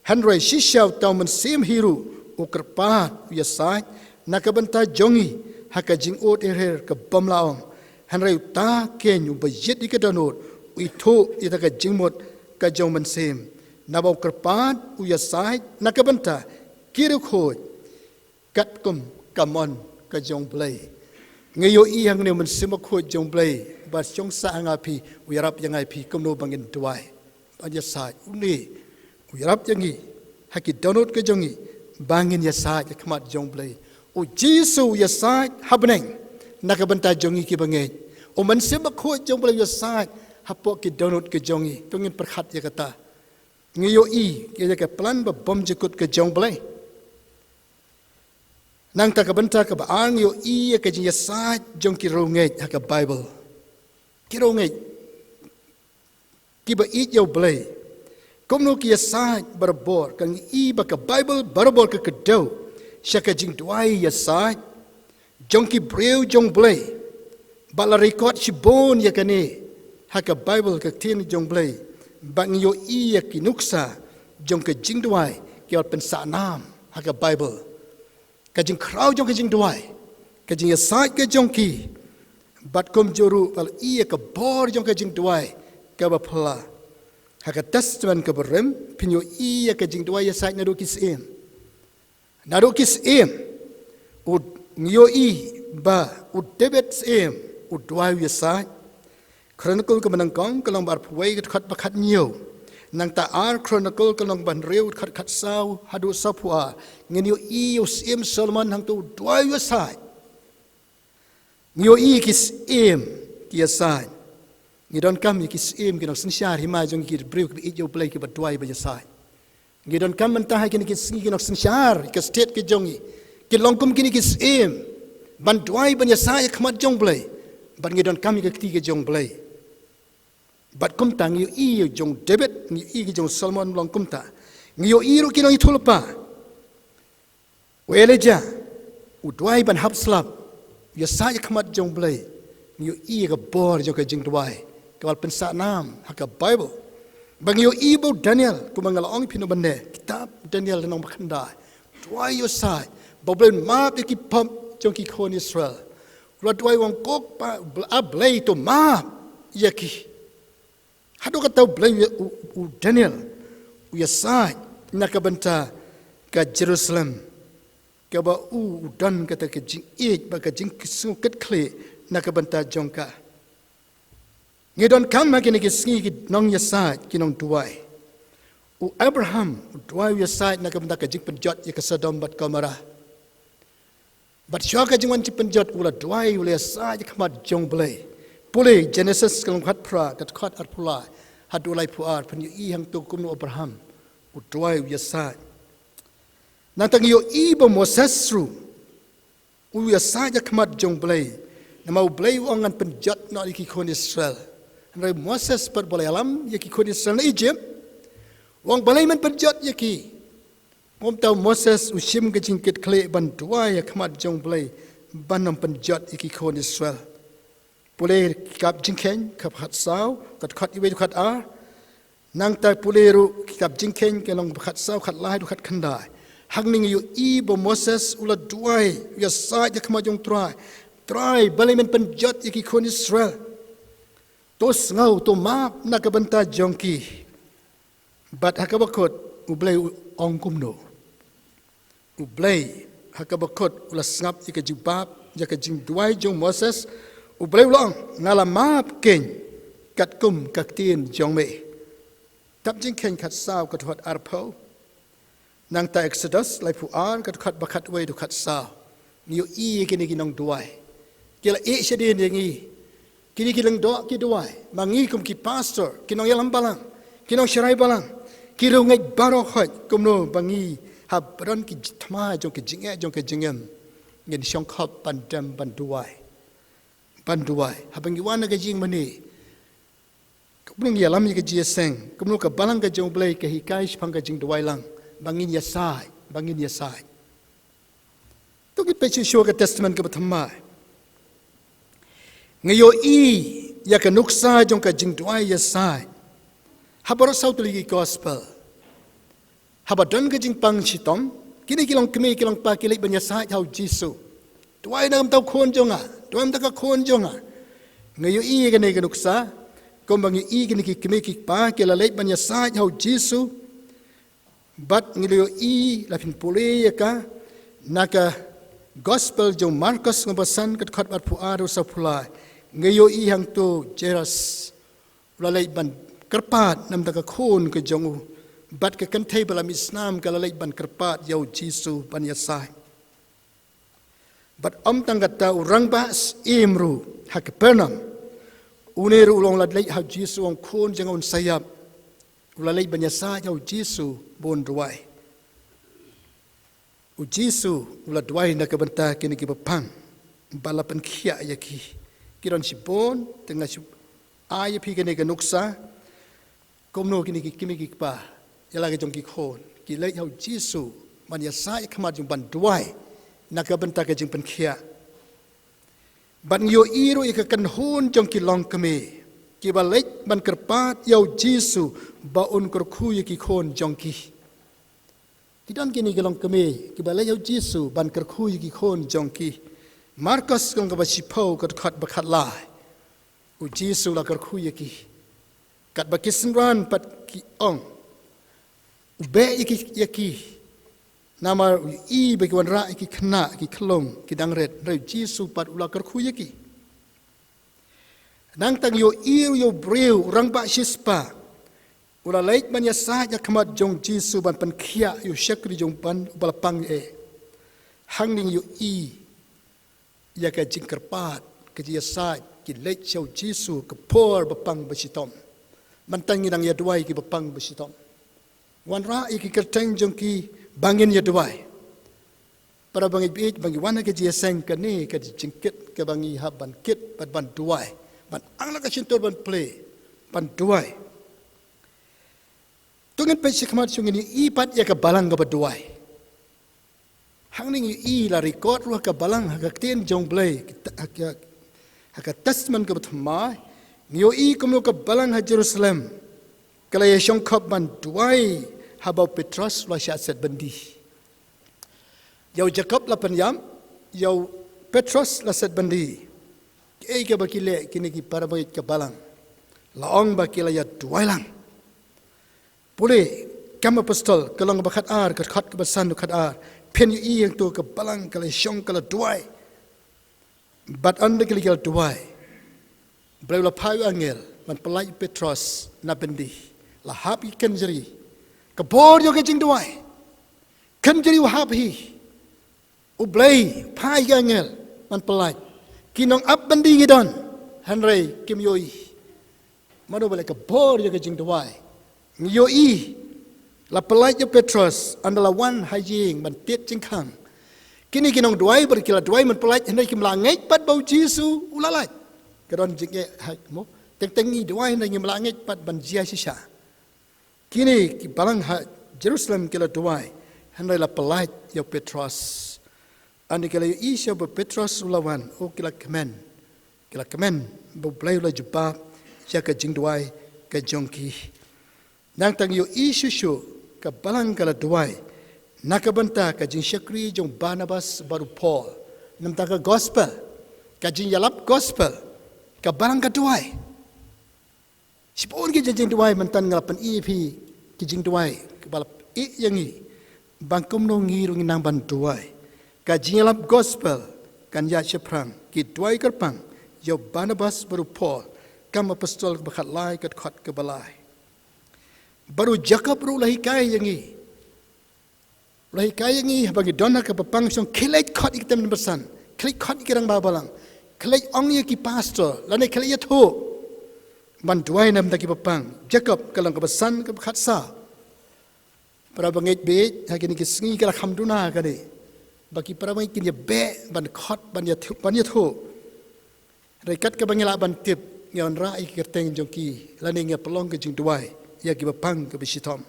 Hynrei shisha uta u Mynsiem hi ruh u kyrpad, u ïasaid na ka bynta jong ngi ha ka jingud her her ka bym lah ong. Hynrei uta keiñ uba jied ïa ka dohnud u ithuh ïa ka jingmut ka jong u Mynsiem. Naba u kyrpad, u ïasaid na ka bynta ki riewkhuid katkum ka mon ka jong u Blei. Ngi ïohi hangne u Mynsiem Bakhuid jong u Blei ba shong sah ha nga ha phi, u ïarap ïa nga ïa phi kumno ba ngin duwai. Ban ïasaid, une u ïarap ïa ngi ha ki dohnud ka jong ngi ba ngin ïasaid ha khmat jong u Blei. U Jisu u ïasaid ha bneng na ka bynta jong ngi kiba ngeit. U Mynsiem Bakhuid jong u Blei u ïasaid hapoh ki dohnud ka jong ngi. To ngin pyrkhat ïa kata. Ngi ïohi ïa ka plan ba bymjukut ka jong u Blei. Nangta ka bynta kaba ar ngi ïohi ïa ka jingïasaid jong ki riewngeit ha ka Baibl. Ki riewngeit kiba ïeit ïa u Blei. Kumno ki ïasaid barabor, ka ngi i ba ka Baibl barabor ka kdew sha ka jingduwai ïasaid jong ki briew jong u Blei. Ba la record shibun ïa kane ha ka Baibl, ka ktien jong u Blei. Ba ngi ïohi ïa ki nuksa jong ka jingduwai kiba la pynsah nam ha ka Baibl. Ka jingkhraw jong ka jingduwai, ka jingïasaid ka jong ki. Bad kumjuh ruh ba la i ïa ka bor jong ka jingduwai kaba phylla. Ha ka Testament kaba rim phin ïohi ïa ka jingduwai ïasaid naduh ki syiem. Naduh ki syiem, u, ngi ïohi ba u David syiem u duwai, u ïasaid. Chronicle kaba nyngkong ka lynnong ba arphew wei, ka dkhot ba khathynñiew. Nangta Ar Chronicle ka lynnong ba hynriew, ka dkhot khatsaw haduh sawphew ar. Ngin ïohi ïa u syiem Solomon hangto u duwai, u ïasaid. Ngi ïohi ïa ki syiem ki ïasaid. Ngi donkam ïa ki syiem ki nongsynshar hima jong ngi, ki briew kiba ïeit ïa u Blei kiba duwai ba ïasaid. Ngi donkam mynta ha kine ki sngi ki nongsynshar, ka state ka jong ngi, kin long kum kine ki syiem ban duwai ban ïasaid ha khmat jong u Blei. Bad ngi donkam ïa ka kti ka jong u Blei. Bad kumta ngi ïohi ïa jong u David, ngi ïohi ïa jong u Solomon long kumta. Ngi ïohi ruh ki nongïathuhlypa. U Elijah u duwai ban hap slap, u ïasaid ha khmat jong u Blei. Ngi ïohi ïa ka bor jong ka jingduwai kaba la pynsah nam ha ka Baibl. Ba ngi ïohi ba u Daniel, kumba nga la ong ïa phi mynne, kitab Daniel lynnong ba khyndai, duwai, u ïasaid ba u Blei un map ïa ki pop jong ki khun Israel. U la duwai, u ong, ko Kpa, A Blei, to map ïa ki. Haduh katta u Blei, u, u, u Daniel u ïasaid na ka bynta ka Jerusalem, kaba u, u don kata ka jingïeit bad ka jingsngewkitkhlieh na ka bynta jong ka. Ngi donkam ha kine ki sngi ki nongïasaid, ki nongduwai. U Abraham u duwai, u ïasaid na ka bynta ka jingpynjot ïa ka Sodom bad Gomorrah. Bad shuwa ka jingwan jingpynjot u la duwai, u la ïasaid ha khmat jong u Blei. Pule Genesis ka lynnong khatphra, ka dkhot arphew lai haduh laiphew ar, phin ïohi hangto kumno u Abraham U duwai u ïasaid. Nangta ngi ïohi ba u Moses ruh u ïasaid ha khmat jong u Blei. Namar u Blei u ong ngan pynjot noh ïa ki khun Israel. Hynrei u Moses pat ba u la ïalam ïa ki khun Israel na Egypt, u ong balei men pynjot ïa ki. Kumta u Moses u shim ka jingkitkhlieh ban duwai ha khmat jong u Blei ban ym pynjot ïa ki khun Israel. Pule Kitab Jingkheiñ, ka khatsaw, ka dkhot iwei, ka dkhot ar. Nangta pule ruh Kitab Jingkheiñ, ka lynnong ba khatsaw, khatlai, ka dkhot khyndai. Hangne ngi ïohi ba u Moses u la duwai, u ïasaid ha khmat jong u Trai. Trai, balei men pynjot ïa ki khun Israel. To sngew, to map na ka bynta jong ki. Bad ha kaba kut u Blei u ong kumno. U Blei ha kaba kut u la sngap ïa ka jubab ïa ka jingduwai jong u Moses. U Blei u la ong, nga la map keiñ katkum ka ktien jong me. Kitab Jingkheiñ khatsaw, ka dkhot arphew. Nangta Exodus laiphew ar, ka dkhot ba khatwei, dkhot khatsaw. Ngi ïohi ïa kine ki nongduwai. Ki la ïeh shadien ïa ngi. Kine ki lyngdoh ki duwai, ma ngi kum ki pastor, ki nongïalam balang, ki nongsharai balang, ki riewngeit baroh khoit, kumno ba ngi haba don ki thma jong ki jingeh jong ki jingim, ngin shongkhop ban dem ban duwai. Ban duwai. Haba ngi wan ha ka jingmane, kumno ngi ïalam ïa ka jingïaseng, kumno ka balang ka jong u Blei ka hikai shaphang ka jingduwai lang, ba ngin ïasaid, ba ngin ïasaid. To ngin peit shuh shuh ka Testament kaba thymmai. Ngi ïohi ïa ka nuksa jong ka jingduwai ïasaid ha baroh saw tylli ki gospel. Haba don ka jingpang shitom, kine ki longkmie ki longkpa ki leit ban ïasaid ha u Jisu. Duwai na ka bynta u khun jong nga, duwai na ka bynta ka khun jong nga. Ngi ïohi ïa kane ka nuksa, kumba ngi ïohi kine ki kmie ki kpa ki la leit ban ïasaid ha u Jisu. Bad ngi la ïohi, la phin pule ïa ka na ka gospel jong u Markos lynnong ba san, ka dkhot arphew ar haduh sawphew lai. Ngi ïohi hangto u Jairus u la leit ban kyrpad na ka bynta ka khun ka jong u. Bad ka kynthei ba la mih snam ka la leit ban kyrpad ïa u Jisu ban ïasaid. Bad ym tang katta, u rangbah syiem ruh ha Kapernaum, une ruh u la ong, la leit ha u Jisu, u ong, khun jong nga un sa ïap. U la leit ban ïasaid ha u Jisu ba un duwai. U Jisu u la duwai na ka bynta kine kiba pang, ba la pynkhiah ïa ki. Ki don shibun, te nga shu ai ïa phi kane ka nuksa. Kumno kine ki kmie ki kpa, ïa la ka jong ki khun, ki leit ha u Jisu ban ïasaid ha khmat jong u, ban duwai na ka bynta ka jingpynkhiah. Bad ngi ïohi ruh ïa ka kynhun jong ki longkmie kiba leit ban kyrpad ïa u Jisu ba un kyrkhu ïa ki khun jong ki. Ki don kine ki longkmie kiba leit ha u Jisu ban kyrkhu ïa ki khun jong ki. Markos lynnong kaba shiphew, ka dkhot ba khatlai. U Jisu u la kyrkhu ïa ki. Katba ki synran pat ki ong, u beh ïa ki, ïa ki. Namar u ïohi ba ki wanrah ïa ki khynnah ki khyllung ki dang rit, hynrei u Jisu pat u la kyrkhu ïa ki. Nangta ngi ïohi ruh ïa u briew, u rangbah shispah, u la leit ban ïasaid ha khmat jong u Jisu ban pynkhiah ïa u shakri jong u, ban uba la pang eh. Hangne ngi ïohi ïa ka jingkyrpad, ka jingïasaid, ki leit sha u Jisu ka por ba pang ba shitom. Mynta ngi dang ïa duwai kiba pang ba shitom. Wanrah ïa ki kyrteng jong ki ba ngin ïa duwai. Para bangeit, bangeit, ba ngi wan ha ka jingïaseng kane ka jingkit kaba ngi hap ban kit, ban, ban duwai. Ban ang la ka shyntur ban plie, ban duwai. To ngin peit shakhmat shuh, ngin ïohi pat ïa ka balang kaba duwai. Hangne ngi ïohi la record ruh ha ka balang, ha ka ktien jong u Blei, ha ka, ha ka Testament kaba thymmai, ngi ïohi kumno ka balang ha Jerusalem ka la ïa shongkhop ban duwai haba u Petros u la shah set byndi. Ïa u Jakob la pynïap, ïa u Petros la set byndi. Kaei kaba ki leh kine ki para bangeit ka balang? La ong ba ki la ïa duwai lang. Pule Kam Apostol, ka lynnong ba khatar, ka dkhot kaba san haduh khatar. Phin ïohi hangto ka balang ka la shong ka la duwai. Bad ynda ki la duwai, u Blei u la phah ïa u angel ban pyllait u Petros na byndi. La hap ïa ki kynjri. Ka bor jong ka jingduwai. Kynjri u hap hi. U Blei phah ïa ki angel ban pyllait. Ki nongap byndi ngi don, hynrei kim ïohi. Mano ba leh? Ka bor ïa ka jingduwai. Ngi ïohi La pyllait ïa u Petros, ynda la wan ha ïing ban tied jingkhang. Kine ki nongduwai bad ki la duwai ban pyllait, hynrei kim lah ngeit pat ba u Jisu u la lait. Ka don jingeh ha mo. Teng teng ngi duwai hynrei ngim lah ngeit pat ban jia shisha. Kine ki balang ha Jerusalem ki la duwai, hynrei la pyllait ïa u Petros. Ynda ki la ïohi shuh ba u Petros u la wan, oh ki la kmen. Ki la kmen ba U Blei u la jubab ïa ka jingduwai ka jong ki. Nangta ngi ïohi shuh shuh ka balang ka la duwai na ka bynta ka jingshakri jong u Barnabas bad u Paul. Namar ka gospel, ka jingïalap gospel, ka balang ka duwai. Shibun ki jingduwai mynta nga la pyni ïa phi ki jingduwai kiba la pyni ïa ngi ba kumno ngi ruh ngin nang ban duwai. Ka jingïalap gospel kan ïaid shaphrang, ki duwai kyrpang ïa u Barnabas bad u Paul, Kam Apostol kaba khatlai, ka dkhot kaba lai. Bad u Jakob ruh u la hikai ïa ngi. U la hikai ïa ngi haba ngi don ha kaba pang shong, khie leit khot ïa ki tymmen basan, khie leit khot ïa ki rangbah balang, khie leit ong ïa ki pastor, lane khie leit ïathuh ban duwai na ka bynta kiba pang. Jakob, ka lynnong kaba san, ka dkhot kaba khatsaw. Para bangeit, bad ha kine ki sngi ka la kham duna kane ba ki para bangeit kin ïa beh ban khot, ban ïathuh, ban ïathuh. Hynrei kat kaba ngi lah ban tip, ngi wanrah ïa ki kyrteng jong ki, lane ngi pynlong ka jingduwai ïa kiba pang kaba shitom.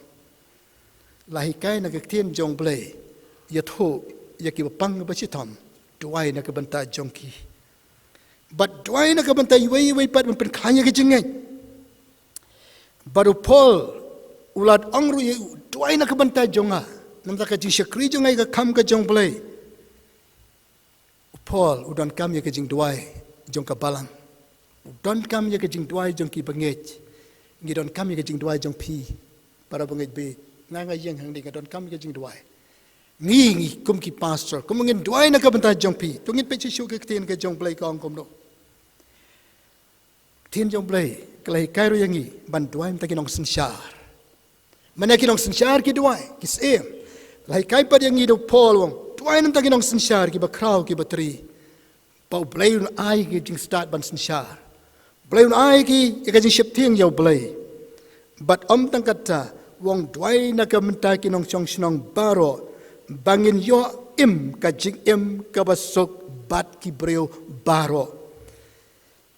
La hikai na ka ktien jong U Blei, ïathuh ïa kiba pang kaba shitom, duwai na ka bynta jong ki. Bad duwai na ka bynta iwei ïa iwei pat ban pynkhlaiñ ïa ka jingngeit. Bad u Paul u la ong ruh ïa u, duwai na ka bynta jong nga, namar ka jingshakri jong nga ïa ka kam ka jong U Blei. U Paul u donkam ïa ka jingduwai jong ka balang. U donkam ïa ka jingduwai jong ki bangeit. Ngi donkam ïa ka jingduwai jong phi, para bangeit, bad nga, nga ïeng hangne nga donkam ïa ka jingduwai. Ngi, ngi kum ki pastor, kum ngin duwai na ka bynta jong phi. To ngin peit shuh shuh ka ktien ka jong U Blei ka ong kumno. Ktien jong U Blei ka la hikai ruh ïa ngi ban duwai na ka bynta ki nongsynshar. Mane ki nongsynshar ki duwai, ki syiem. La hikai pat ïa ngi da u Paul, u ong, duwai na ka bynta ki nongsynshar kiba khraw, kiba tri, ba U Blei un ai ki jingstad ban synshar. U Blei un ai ki ïa ka jingsheptieng ïa U Blei. Bad ym tang katta, u ong duwai na ka bynta ki nongshong shnong baroh, ba ngin ïoh im ka jingim kaba suk bad ki briew baroh.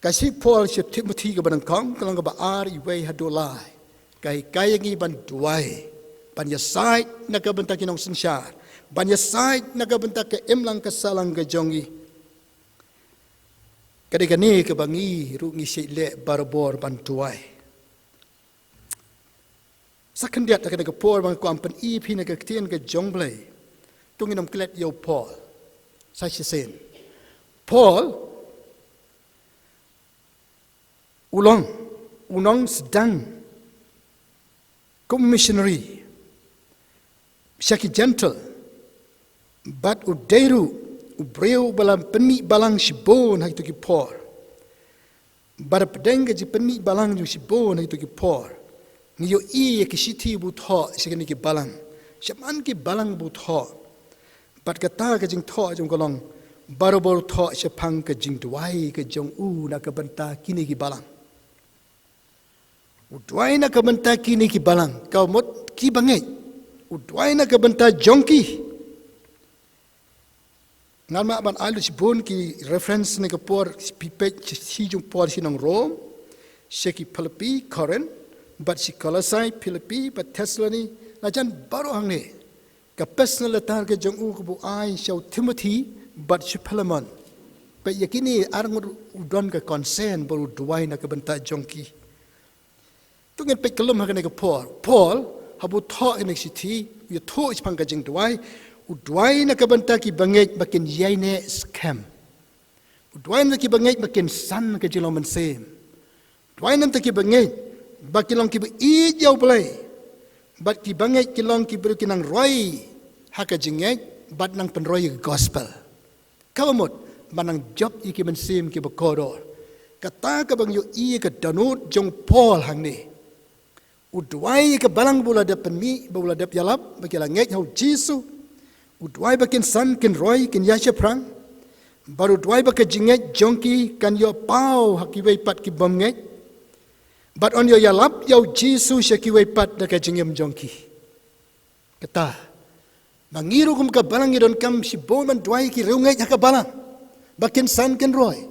Ka shithi Paul sha Timothi kaba nyngkong, ka lynnong kaba ar, iwei haduh lai, ka hikai ïa ngi ban duwai, ban ïasaid na ka bynta ki nongsynshar, ban ïasaid na ka bynta ka imlang ka sahlang ka jong ngi. Ka dei kane kaba ngi ruh ngi shait leh barabor ban duwai. Sa khyndiat ha kane ka por ba nga kwah ban pyni ïa phi na ka ktien ka jong U Blei. To ngin ym klet ïa u Paul sa shisien. Paul u long u nongsdang kum missionary sha ki Gentile. Bad u dei ruh u briew ba la pynmih balang shibun ha kito ki por. Bad hapdeng ka jingpynmih balang jong u shibun ha kito ki por, ngi ïohi ïa ki shithi ba u thoh sha kine ki balang. Shaphang ki balang ba u thoh. Bad kata ka jingthoh jong u ka long, barabor u thoh shaphang ka jingduwai ka jong u na ka bynta kine ki balang. U duwai na ka bynta kine ki balang, ka mut ki bangeit. U duwai na ka bynta jong ki. Ngan mad ban ai lut shibun ki reference ha kane ka por, phi peit shithi jong u Paul sha ki nong Rom, sha ki Philippi, Korinth, bad sha ki Kolosai, Philippi, bad Thessaloni, la jan baroh hangne. Ka personal letter ka jong u kaba u ai sha u Timothi bad sha u Philemon. Peit ïa kine ar ngut u don ka concern ba u duwai na ka bynta jong ki. To ngin peit kyllum ha kane ka por. Paul, haba u thoh kane ka shithi, u ïathuh shaphang ka jingduwai, u duwai na ka bynta ki bangeit ba kin ïaineh skhem. U duwai na ki bangeit ba kin san ka jinglong mynsiem. U duwai na ki bangeit ba kin long kiba ïeit ïa u Blei. Bad ki bangeit kin long ki briew ki nang roi ha ka jingngeit, bad nang pynroi ïa ka gospel. Kaba mut, ba nang jop ïa ki mynsiem kiba kordor. Kata kaba ngi ïohi ïa ka dohnud jong u Paul hangne. U duwai ïa ka balang ba u la dep pynmih, ba u la dep ïalap, ba ki la ngeit ha u Jisu. U duwai ba kin san, kin roi, kin ïaid shaphrang. Bad u duwai ba ka jingngeit jong ki kan ïoh paw ha kiwei pat ki bym ngeit. Bad yn ïoh ïalap ïa u Jisu sha kiwei pat na ka jingim jong ki. Kata, ma ngi ruh kum ka balang ngi donkam shibun ban duwai ki riewngeit ha ka balang, ba kin san kin roi,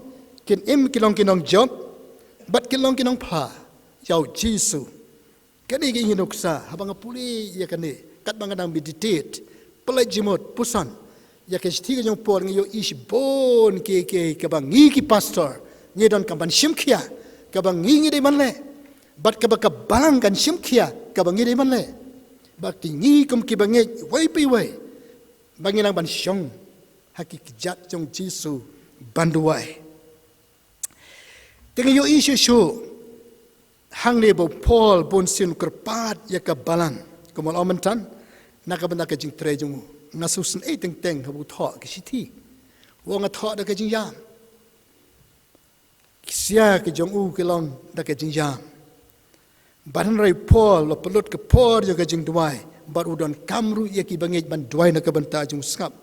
kin im ki long ki nongjop, bad kin long ki nongphla ïa u Jisu. Kane ka ngi nuksa, haba nga pule ïa kane, katba nga dang meditate, pynlait jingmut, puson ïa ka shithi ka jong u Paul, ngi ïohi shibun ki, ki, kaba ngi ki pastor ngi donkam ban shim khia, kaba ngi ngi dei ban leh, bad kaba ka balang kan shim khia, kaba ngi dei ban leh, ba ki ngi kum ki bangeit iwei pa iwei, ba ngin nang ban shong ha ki kjat jong u Jisu ban duwai. Te ngi ïohi shuh shuh hangne ba u Paul bun sien u kyrpad ïa ka balang. Kumba la ong mynta, na ka bynta ka jingtrei jong u. Nga sngewsynei teng teng haba u thoh ka shithi. U ong nga thoh da ka jingïam. Ki sia ki jong u ki long da ka jingïam. Bad hynrei u Paul u la pynlut ka por jong ka jingduwai, bad u donkam ruh ïa ki bangeit ban duwai na ka bynta jong u sngap.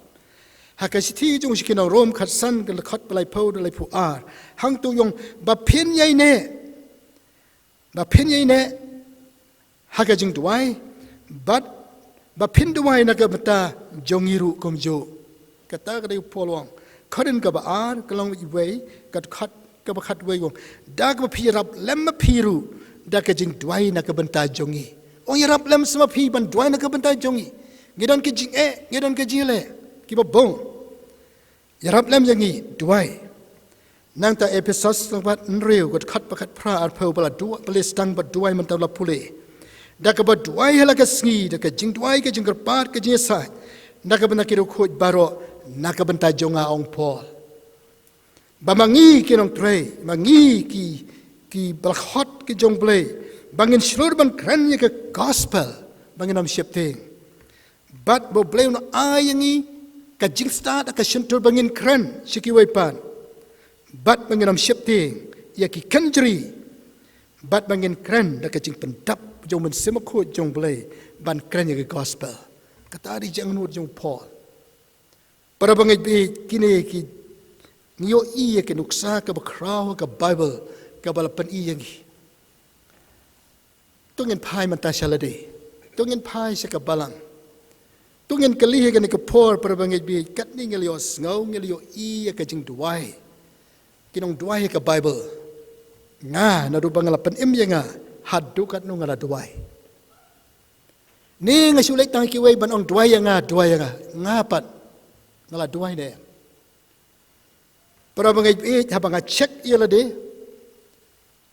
Ha ka shithi jong u sha ki nong Rom khatsan, ka dkhot ba laiphew da laiphew ar, hangto u ong, ba phin ïaineh, ba phin ïaineh ha ka jingduwai, bad ba phin duwai na ka bynta jong ngi ruh kumjuh. Kata ka dei u Paul u ong. Korinth kaba ar, ka lynnong iwei, ka dkhot kaba khatwei u ong, da kaba phi ïarap lem ma phi ruh da ka jingduwai na ka bynta jong ngi. U ong ïarap lem sa ma phi ban duwai na ka bynta jong ngi. Ngi don ka jingeh, ngi don ka jingleh kiba bun. Ïarap lem ïa ngi, duwai. Nangta Ephesos lynnong ba hynriew, ka dkhot ba khatphra, arphew, ba la duwai, pule sdang bad duwai mynta la pule. Da kaba duwai ha la ka sngi, da ka jingduwai, ka jingkyrpad, ka jingïasaid na ka bynta ki riewkhuid baroh, na ka bynta jong nga, ong u Paul. Ba ma ngi ki nongtrei, ma ngi ki, ki bakhot ki jong u Blei, ba ngin shlur ban kren ïa ka gospel, ba ngin ym sheptieng. Bad ba u Blei un ai ïa ngi ka jingstad ha ka shyntur ba ngin kren sha kiwei pat. Bad ba ngin ym sheptieng ïa ki kynjri. Bad ba ngin kren da ka jingpyndap jong u Mynsiem Bakhuid jong u Blei ban kren ïa ka gospel. Kata ka dei ka jingangnud jong u Paul. Para bangeit baieit, kine ki, ngi ïohi ïa ka nuksa kaba khraw ha ka Baibl, kaba la pyni ïa ngi. To ngin phai mynta sha lade. To ngin phai sha ka balang. To ngin kylli ha kane ka por, para bangeit baieit, katne ngi la ïohsngew, ngi la ïohi ïa ka jingduwai. Ki nongduwai ha ka Baibl. Nga, naduh ba nga la pynim ïa nga, haduh katno nga la duwai. Ne nga shu leit tang ha kiwei ban ong duwai ïa nga, duwai ïa nga. Nga pat, nga la duwai ne em? Para bangeit baieit, haba nga check ïa lade,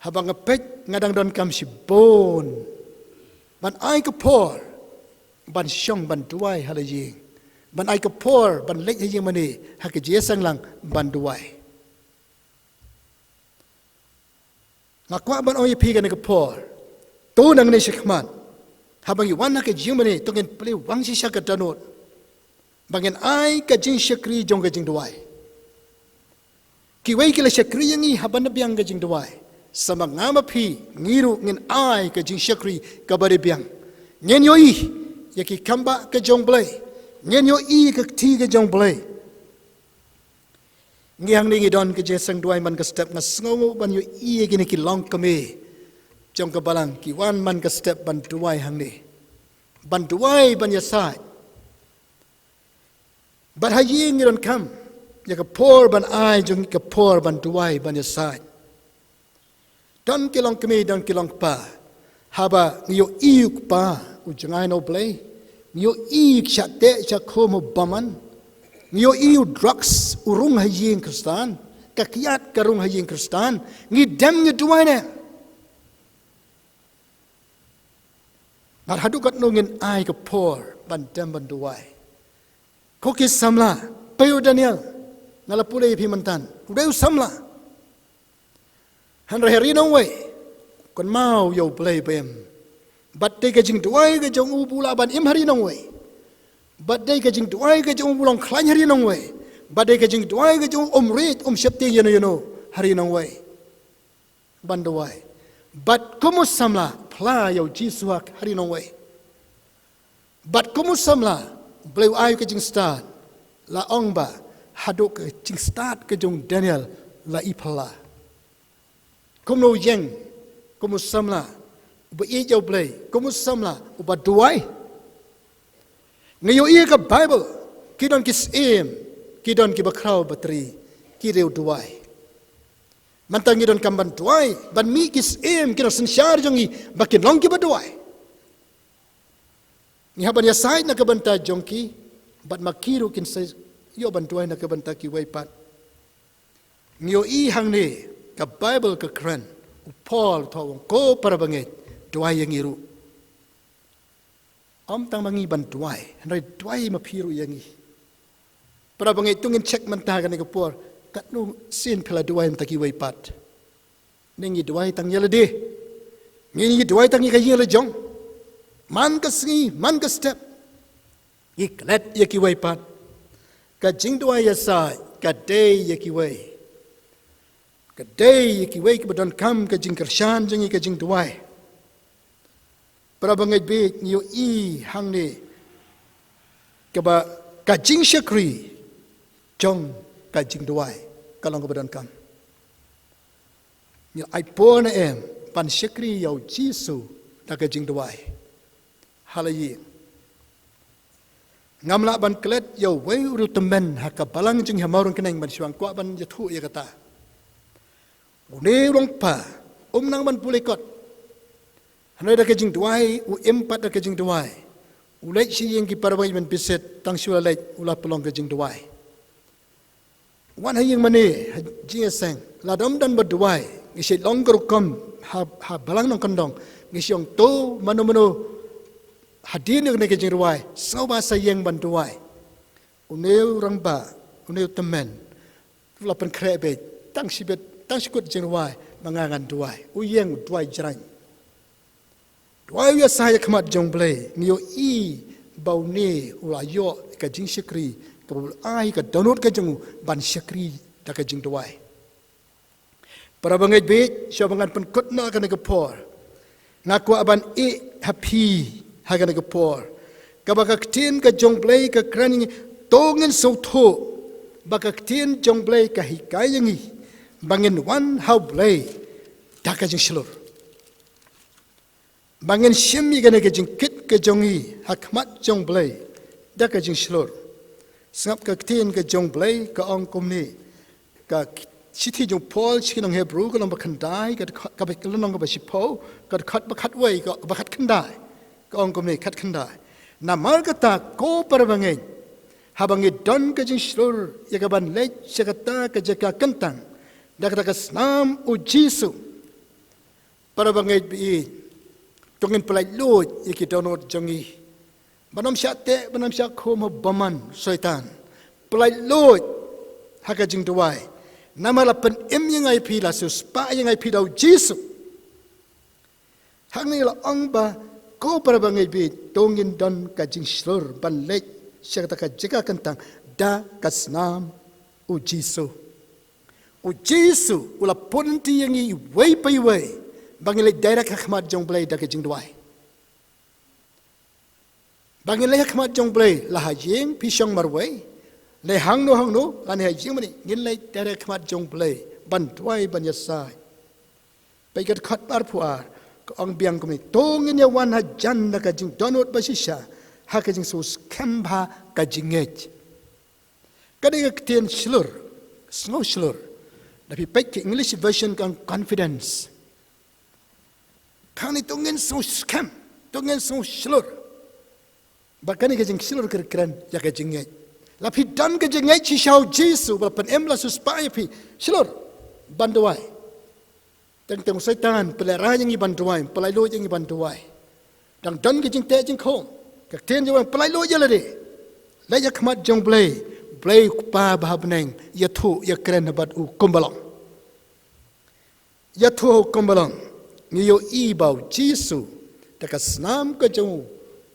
haba nga peit, nga dang donkam shibun ban ai ka por ban shong ban duwai ha la ïing, ban ai ka por ban leit ha ïing mane, ha ka jingïaseng lang ban duwai. Nga kwah ban ong ïa phi kane ka por, to nangne shakhmat, haba ngi wan ha ka jingmane, to ngin plie wang shisha ka dohnud ba ngin ai ka jingshakri jong ka jingduwai. Kiwei ki la shakri ïa ngi haba na biang ka jingduwai. Sa ma nga ma phi, ngi ruh ngin ai ka jingshakri kaba dei biang. Ngin ïohi ïa ki kam ba ka jong u Blei. Ngin ïohi ïa ka kti ka jong u Blei. Ngi hangne ngi don ka jingïaseng duwai man ka step, nga sngewnguh ban ïohi ïa kine ki longkmie jong ka balang ki wan man ka step ban duwai hangne. Ban duwai ban ïasaid. Bad ha ïing ngi donkam ïa ka por ban ai jong ngi, ka por ban duwai ban ïasaid. Don ki longkmie, don ki longkpa, haba ngi ïohi u kpa u jngai na u Blei, ngi ïohi u shah teh shah khum u bymman, ngi ïohi u drugs u rung ha ïing Khristan, ka kyiad ka rung ha ïing Khristan, ngi dem ngi duwai ne em? Bad haduh katno ngin ai ka por ban dem ban duwai? Ko ki samla, peit u Daniel, nga la pule ïa phi mynta, u dei u samla. Hynrei ha ri nongwei, u kynmaw ïa u Blei ba im. Bad dei ka jingduwai ka jong u ba u lah ban im ha ri nongwei. Bad dei ka jingduwai ka jong u ba u long khlaiñ ha ri nongwei. Bad dei ka jingduwai ka jong u, um rit, um sheptieng ïano ïano ha ri nongwei ban duwai. Bad kum u samla, phla ïa u Jisu ha ri nongwei. Bad kum u samla, u Blei u ai ka jingstad, la ong ba haduh ka jingstad ka jong u Daniel la i phylla. Kumno u ïeng kum u samla uba ïeit ïa u Blei, kum u samla uba duwai? Ngi ïohi ha ka Baibl, ki don ki syiem, ki don ki bakhraw batri, ki riew duwai. Mynta ngi donkam ban duwai ban mih ki syiem, ki nongsynshar jong ngi ba kin long kiba duwai. Ngi hap ban ïasaid na ka bynta jong ki, bad ma ki ruh kin sa ïoh ban duwai na ka bynta kiwei pat. Ngi ïohi hangne, ka Baibl ka kren, u Paul u ong, ko para bangeit, duwai ïa ngi ruh. Ym tang ma ngi ban duwai, hynrei duwai ma phi ruh ïa ngi. Para bangeit, to ngin check mynta ha kane ka por, katno sien phi la duwai mynta kiwei pat. Ne ngi duwai tang ïa lade. Ngi, ngi duwai tang ïa ka ïing la jong. Man ka sngi, man ka step, ngi klet ïa kiwei pat. Ka jingduwai ïasaid ka dei ïa kiwei. Ka dei ïa kiwei kiba donkam ka jingkyrshan jong ngi, ka jingduwai. Para bangeit, bad ngi ïohi hangne kaba ka jingshakri jong ka jingduwai ka long kaba donkam. Ngi ai por ne em ban shakri ïa u Jisu da ka jingduwai ha la ïing. Ngam lah ban klet ïa uwei u riewtymmen ha ka balang jong ngi ha Mawryngkneng ban shu kwah ban ïathuh ïa kata. Une u nongpa um nang ban pule kot. Hynrei da ka jingduwai, u im pat da ka jingduwai. U leit sha ïing ki para bangeit ban bishit, tang shu la leit u la pynlong ka jingduwai. Wan ha ïing mane, ha jingïaseng, lada ym don ba duwai, ngi shu long ka rukom ha, ha balang nongkyndong, ngi shu ong to mano mano hadien ïa kane ka jingduwai, sngewbha sa ïeng ban duwai. Une u rangbah, une u tymmen u la pynkhreh beit, tang shibit, tang shi kut jingduwai, ma nga ngan duwai. U ïeng u duwai jraiñ. Duwai u ïasaid ha khmat jong U Blei, ngi ïohi ba une u la ïoh ka jingshakri kaba u la ai ka dohnud ka jong u ban shakri da ka jingduwai. Para bangeit, bad shuwa ba ngan pynkut noh ha kane ka por, nga kwah ban ïeh ha phi ha kane ka por, kaba ka ktien ka jong U Blei ka kren ïa ngi, to ngin sngewthuh ba ka ktien jong U Blei ka hikai ïa ngi ba ngin wan ha U Blei da ka jingshlur. Ba ngin shim ïa kane ka jingkit ka jong ngi ha khmat jong U Blei da ka jingshlur. Sngap ka ktien ka jong U Blei ka ong kumne, ka shithi jong u Paul sha ki nong Hebru ka lynnong ba khyndai, ka, ka, ka lynnong kaba shiphew, ka dkhot ba khatwei, ka, ba khatkhyndai. Ka ong kumne, khatkhyndai. Namar kata ko para bangeit, haba ngi don ka jingshlur ïa ka ban leit sha kata ka jaka kyntang da kata ka snam U Jisu. Para bangeit, bad to ngin pyllait luid ïa ki dohnud jong ngi. Ban ym shah teh, ban ym shah khum ha u bymman Soitan. Pyllait luid ha ka jingduwai. Namar la pynim ïa ngi, phi la siewspah ïa ngi phi da U Jisu. Hangne la ong ba ko para bangeit, bad to ngin don ka jingshlur ban leit sha kata ka jaka kyntang da ka snam U Jisu. U Jisu u la pynti ïa ngi iwei pa iwei ba ngin leit direct ha khmat jong U Blei da ka jingduwai. Ba ngin leit ha khmat jong U Blei, la ha ïing phi shong marwei, leit hangno hangno, lane ha ïing mane, ngin leit direct ha khmat jong U Blei ban duwai, ban ïasaid. Peit ka dkhot ba arphew ar, ka ong biang kumne, to ngin ïa wan hajan da ka jingdohnud bashisha ha ka jingsngewskhem bha ka jingngeit. Ka dei ka ktien shlur, sngewshlur. Da phi peit ka English version ka ong confidence. Kane to ngin sngewskhem, to ngin sngewshlur. Ba kane ka jingshlur ka kren ïa ka jingngeit. La phi don ka jingngeit shisha ha U Jisu ba la pynim, la siewspah ïa phi, shlur ban duwai. Teng teng u Soitan pynlehrain ïa ngi ban duwai, pynlait luid ïa ngi ban duwai. Dang don ka jingteh jingkhum, ka ktien jong U Blei, pynlait luid ïa lade. Leit ha khmat jong U Blei, U Blei U Kpa ba ha bneng ïathuh ïakren bad u kumba long. Ïathuh u kumba long. Ngi ïohi ba U Jisu da ka snam ka jong u,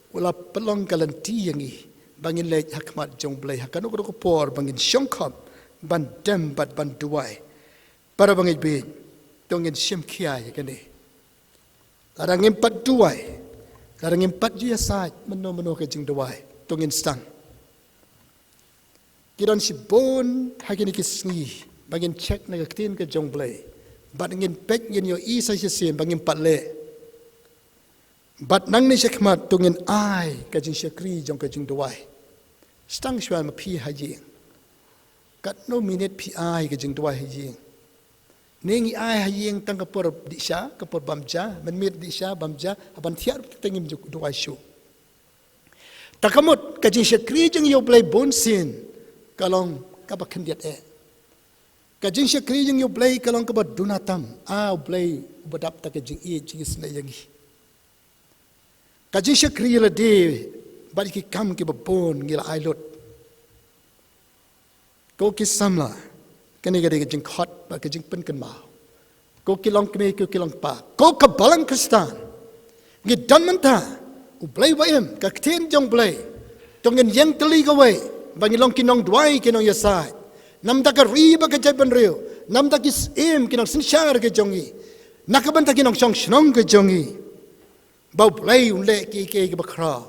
u la pynlong ka lynti ïa ngi ba ngin leit ha khmat jong U Blei ha kano kano ka por ba ngin shongkhop ban dem bad ban duwai. Para bangeit, bad to ngin shim khia ïa kane. Lada ngim pat duwai, lada ngim pat ju ïasaid mynno mynno ka jingduwai, to ngin sdang. Ki don shibun ha kine ki sngi ba ngin check na ka ktien ka jong U Blei, bad ngin peit, ngin ïohi sa shisien ba ngim pat leh. Bad nangne shakhmat to ngin ai ka jingshakri jong ka jingduwai. Sdang shuwa ma phi ha ïing. Katno minit phi ai ka jingduwai ha ïing? Ne ngi ai ha ïing tang ka por dih sha, ka por bam ja, mynmiet dih sha, bam ja, ha ban thiah ruh te ngim ju duwai shuh. Ta ka mut ka jingshakri jong ïa U Blei bun sien ka long kaba khyndiat eh. Ka jingshakri jong ïa U Blei ka long kaba duna tam. A U Blei uba dap ta ka jingïeit jingisynei ïa ngi. Ka jingshakri ïa lade bad ïa ki kam kiba bun ngi la ai lut. Ko ki samla, kane ka dei ka jingkhot bad ka jingpynkynmaw. Ko ki longkmie, ko ki longkpa, ko ka balang Khristan, ngi don mynta U Blei ba im, ka ktien jong U Blei. To ngin ïeng tylli kawei ba ngin long ki nongduwai, ki nongïasaid. Namar ka ri bad ka jaitbynriew, namar ki syiem, ki nongsynshar ki jong ngi, na ka bynta ki nongshong shnong ki jong ngi, ba U Blei un leh kiei kiei kiba khraw.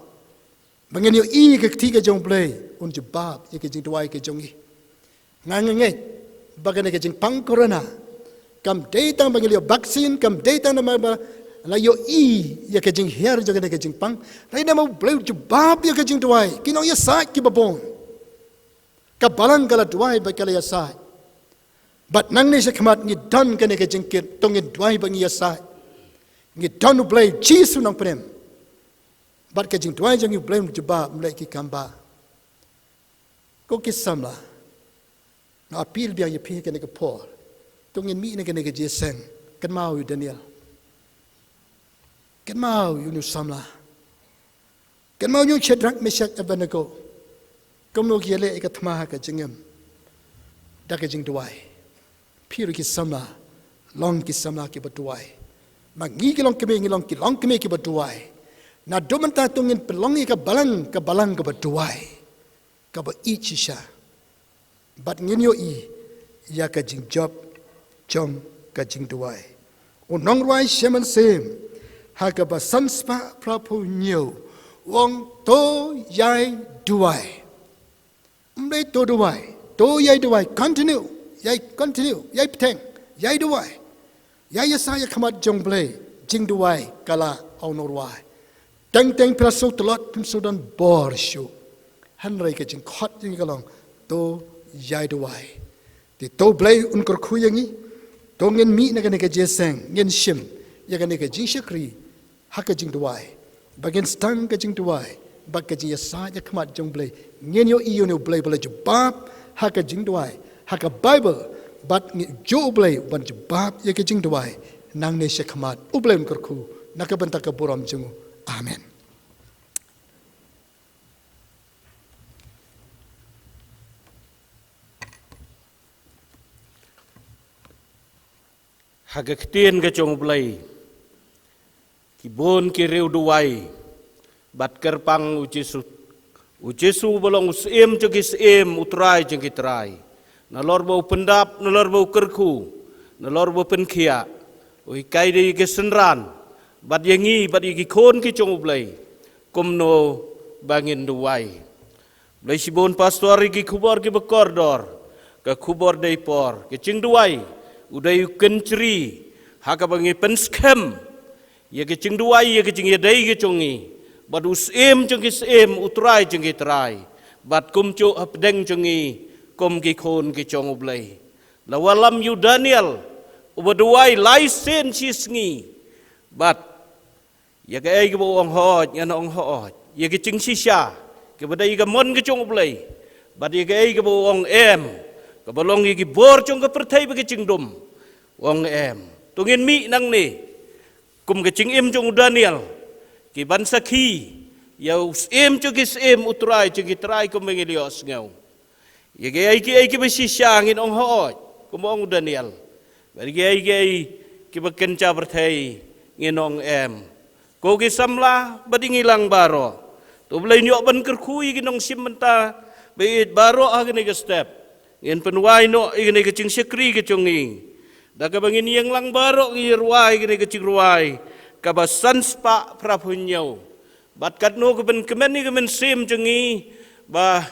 Ba ngin ïohi ka kti ka jong U Blei, un jubab ïa ka jingduwai ka jong ngi. Nga ngeit ba kane ka jingpang corona kam dei tang ba ngi la ïoh vaccine, kam dei tang namar ba la ïohi ïa ka jinghiar jong kane ka jingpang. Hynrei namar U Blei u jubab ïa ka jingduwai ki nongïasaid kiba bun. Ka balang ka la duwai bad ka la ïasaid. Bad nangne shakhmat ngi don kane ka jingkit, to ngin duwai bad ngin ïasaid. Ngi don U Blei Jisu Nongpynim. Bad ka jingduwai jong ngi U Blei un jubab, um leh ki kam ba. Ko ki samla, nga appeal biang ïa phi kane ka por. To ngin mih na kane ka jingïaseng. Kynmaw ïa u Daniel. Kynmaw ïa une u samla. Kynmaw ïa u Shadrach, Meshach, Abednego. Kumno ki ïaleh ïa ka thma ha ka jingim da ka jingduwai. Phi ruh ki samla, long ki samla kiba duwai. Ma ngi ki longkmie, ngi long ki longkmie kiba duwai. Naduh mynta to ngin pynlong ïa ka balang, ka balang kaba duwai, kaba ïeit shisha. Bad ngin ïohi ïa ka jingjop jong ka jingduwai. U nongrwai shimet syiem ha kaba san spah phra phew hynñiew u ong, to ïai duwai. Um dei to duwai, to ïai duwai, continue, ïai continue, ïai bteng, ïai duwai. Ïai ïasaid ïa khmat jong U Blei, jingduwai ka la, ong u nongrwai. Teng teng phi la shu tlot, phim shu don bor shuh. Hynrei ka jingkhot jong ngi ka long, to ïai duwai. Te to U Blei un kyrkhu ïa ngi, to ngin mih na kane ka jingïaseng, ngin shim ïa kane ka jingshakri ha ka jingduwai. Ba ngin sdang ka jingduwai bad ka jingïasaid ïa khmat jong U Blei, ngin ïohi ïa une U Blei ba la jubab ha ka jingduwai ha ka Baibl. Bad ngin ju U Blei ban jubab ïa ka jingduwai nangne shakhmat. U Blei un kyrkhu na ka bynta ka burom jong u. Amen. Ha ka ktien ka jong U Blei, ki bun ki riew duwai bad kyrpang U Jisu. U Jisu ba long u Syiem jong ki syiem, u Trai jong ki trai. Nalor ba u pyndap, nalor ba u kyrkhu, nalor ba u pynkhiah, u hikai da ïa ki synran bad ïa ngi bad ïa ki khun ki jong U Blei kumno ba ngin duwai. Blei shibun pastor ïa ki khubor kiba kordor. Ka khubor dei por ka jingduwai, u dei u kynjri ha kaba ngi pynskhem ïa ka jingduwai, ïa ka jingïadei ka jong ngi bad u Syiem jong ki syiem, u Trai jong ki trai, bad kumjuh hapdeng jong ngi kum ki khun ki jong U Blei. La wallam ïa u Daniel uba duwai lai sien shi sngi bad ïa kaei kaba u ong hooid, ngan ong hooid. Ïa ka jingshisha kaba dei ka mon ka jong U Blei, bad ïa kaei kaba u ong em, kaba long ïa ki bor jong ka pyrthei bad ka jingdum, u ong em. To ngin mih nangne kum ka jingim jong u Daniel, ki ban sakhi ïa u Syiem jong ki syiem, u Trai jong ki trai, kumba ngi la ïohsngew. Ïa kiei kiei kiba shisha ngin ong hooid, kumba ong u Daniel. Bad ïa kiei kiei kiba kynja pyrthei ngin ong em. Ko ki samla bad ïa ngi lang baroh, to U Blei un ïoh ban kyrkhu ïa ki nongshim bynta ba ïeit baroh ha kane ka step. Ngin pynwai noh ïa kane ka jingshakri ka jong ngi da kaba ngin ïeng lang baroh, ngin ïa rwai kane ka jingrwai kaba san spah phra phew hynñiew. Bad katno ka pynkmen ïa ka mynsiem jong ngi ba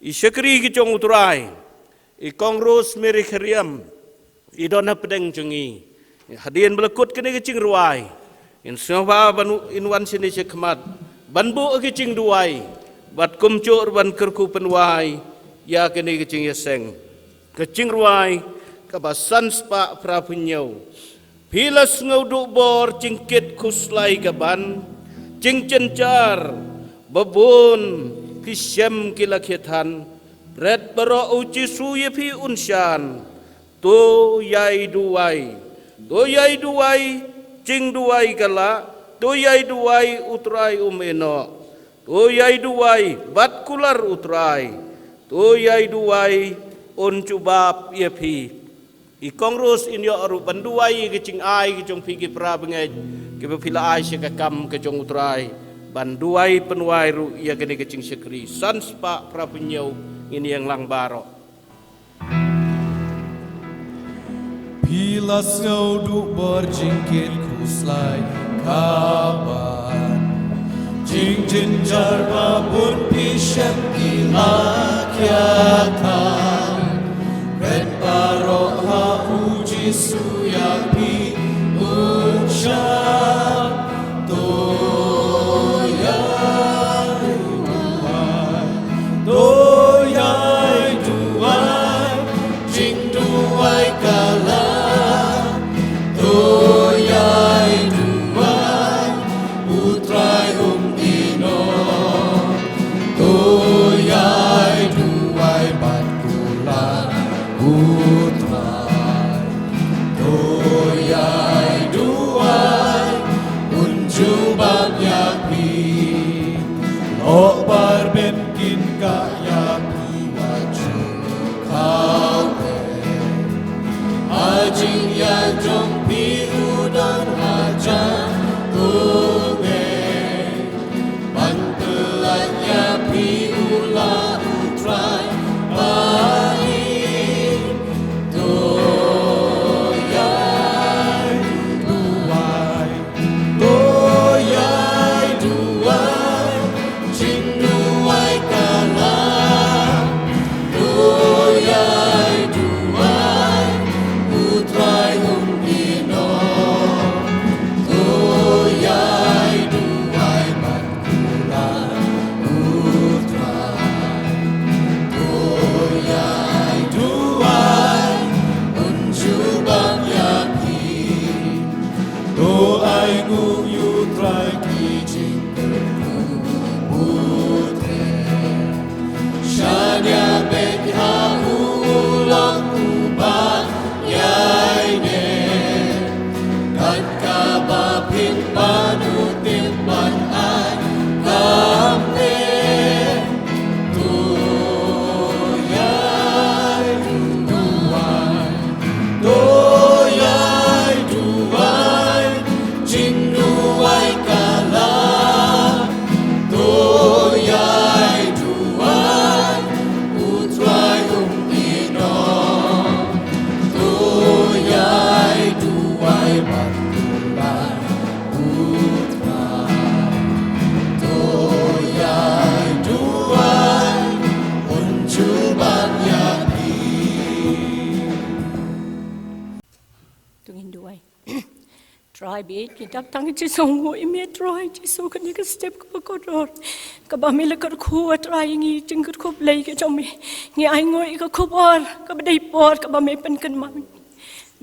i shakri ki jong u Trai, i Kong Rosemary Khyrïem, i don hapdeng jong ngi. Hadien ba la kut kane ka jingrwai, Ngin sngewbha ban in wan shane shakhmat ban buh ka jingduwai bad kumjuh ban kyrkhu pynwai ïa kane ka jingïaseng. Ka jingrwai kaba san spah phra phew hynñiew. Phi la sngewduh bor jingkit khuslai ka ban, jingjynjar ba bun phi shem ki la khie than. Bret baroh U Jisu ïa phi un shan. To ïai duwai, to ïai duwai, jingduwai ka lah, to ïai duwai, U Trai um ïehnoh. To ïai duwai bad kular U Trai, to ïai duwai, un jubab ïa phi. I Kong Rose in ïoh ruh ban duwai ïa ka jingai ka jong phi ki para bangeit kiba phi la ai sha ka kam ka jong U Trai, ban duwai pynwai ruh ïa kane ka jingshakri. San spah phra phew hynñiew. Ngin ïeng lang baroh. Phi la sngewduh bor jingkit khuslai ka ban, jingjynjar ba bun phi shem ki la khie than. Bret baroh ha U Jisu ïa phi un shan. To ïai duwai, to ïai duwai, jingduwai ka lah. To ïai duwai, U Trai um ïehnoh. To ïai duwai bad kular U Trai. To ïai duwai, un jubab ïa phi. Lok bar bym kin kah ïa phi wat shu khaw te. Ha jingïaid jong phi u don hajan u ngeit. Ban pyllait ïa phi u la U Trai ba ïeit. To ïai duwai, to ïai duwai, jingduwai ka lah. To ïai duwai, U Trai um ïehnoh. To ïai duwai bad kular U Trai. To ïai duwai, un jubab ïa phi. To ainguh ïa U Trai ki jingkyrkhu pyrthei. Shaniah beit ha u, u long uba ïaineh. Kat kaba phin pan u tip ban ai kam ne. To ïai duwai, to ïai duwai, jingduwai ka lah. To ïai duwai, U Trai um ïehnoh. To ïai duwai bad kular U Trai. To ïai duwai, un jubab ïa phi. To ngin duwai. Trai bad ngi dap tang Jisu, nguh ïa me Trai Jisu, kane ka step kaba kordor kaba me la kyrkhu A Trai, ngi jingkyrkhu Blei ka jong me. Ngi ainguh ïa ka khubor kaba dei por kaba me pynkynmaw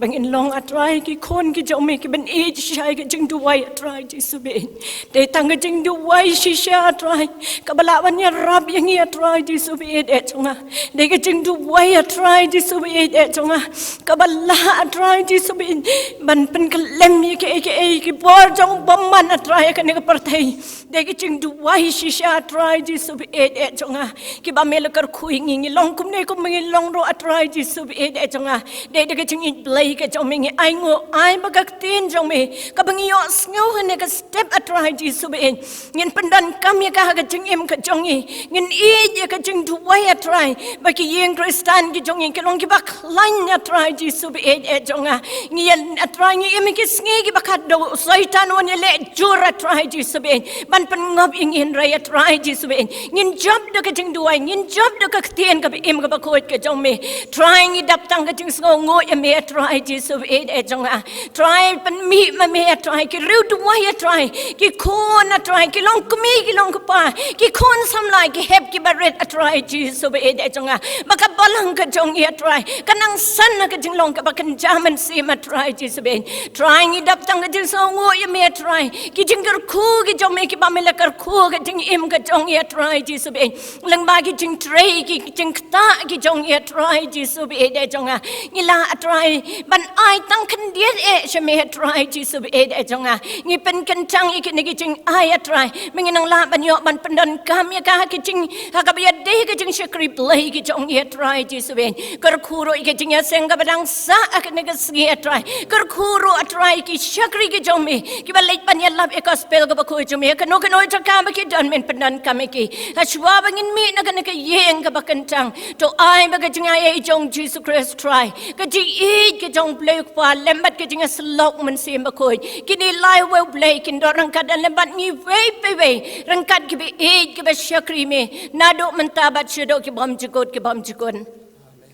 ba ngin long A Trai ki khun ki jong me kiban ïeit shisha ïa ka jingduwai A Trai Jisu bad. Dei tang ka jingduwai shisha A Trai kaba lah ban ïarap ïa ngi A Trai Jisu bad eh jong nga. Dei ka jingduwai A Trai Jisu bad eh jong nga kaba lah A Trai Jisu bad ban pynkyllem ïa kiei kiei ki bor jong u bymman A Trai ha kane ka pyrthei. Dei ka jingduwai shisha A Trai Jisu bad eh jong nga. Kiba me la kyrkhu ïa ngi, ngi long kumne kumba ngi long ruh A Trai Jisu bad eh jong nga. Dei da ka jingïeit Blei ka jong me ngi ainguh, ai ba ka ktien jong me kaba ngi ïohsngew ha kane ka step A Trai Jisu bad ngin pyndonkam ïa ka ha ka jingim ka jong ngi. Ngin ïeit ïa ka jingduwai A Trai ba ki ïing Khristan ki jong ngi ki long kiba khlaiñ A Trai Jisu bad eh jong nga. Ngi ïa A Trai ngi im ïa ki sngi kiba khatduh, u Soitan un ïaleh jur A Trai Jisu bad ban pynngop ïa ngi, hynrei A Trai Jisu bad ngin jop da ka jingduwai, ngin jop da ka ktien kaba im kaba khuid ka jong me. Trai ngi dap tang ka jingsngewnguh ïa me A Trai Jisu baieit jong nga. Trai, pynmih ma me, a Trai, ki riewduwai, a Trai, ki khun, a Trai, ki longkmie, ki longkpa, ki khun samla, ki hep, ki barit, a Trai Jisu baieit jong nga. Ba ka balang ka jong ngi, a Trai, kan nang san ha ka jinglong kaba kynja mynsiem, a Trai Jisu baieit. Trai, ngi dap tang ka jingsngewnguh ïa me, a Trai, ki jingkyrkhu ki jong me kiba me la kyrkhu ha ka jingim ka jong ngi, a Trai Jisu baieit. Lyngba ki jingtrei, ki jingktah ki jong ngi, a Trai Jisu baieit jong nga. Ngi lah, a Trai, ban ai tang khyndiat eh sha me, a Trai Jisu baieit jong nga. Ngi pynkyntang ïa kine ki jingai, a Trai, ba ngin nang lah ban ïoh ban pyndonkam ïa ka ha ki jing, ha kaba ïadei ka jingshakri Blei ki jong ngi, a Trai Jisu baieit. Kyrkhu ruh ïa ka jingïaseng kaba dang sah ha kane ka sngi, a Trai. Kyrkhu ruh, a Trai, ki shakri ki jong me kiba leit ban ïalap ïa ka gospel kaba khuid jong me ha kano kano ka jaka ba ki don, men pyndonkam ïa ki. Hashwa ba ngin mih na kane ka ïing kaba kyntang, to ai ba ka jingaiei jong Jisu Khrist, Trai, ka jingïeit ka jong Blei Kpa lem bad ka jingïasyllok Mynsiem Bakhuid, kine lai wei Blei kin don ryngkat lem bad ngi wei pa wei, ryngkat kiba ïeit kiba shakri me naduh mynta bad shaduh ki bymjukut ki bymjukut.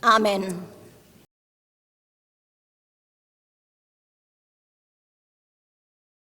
Amen.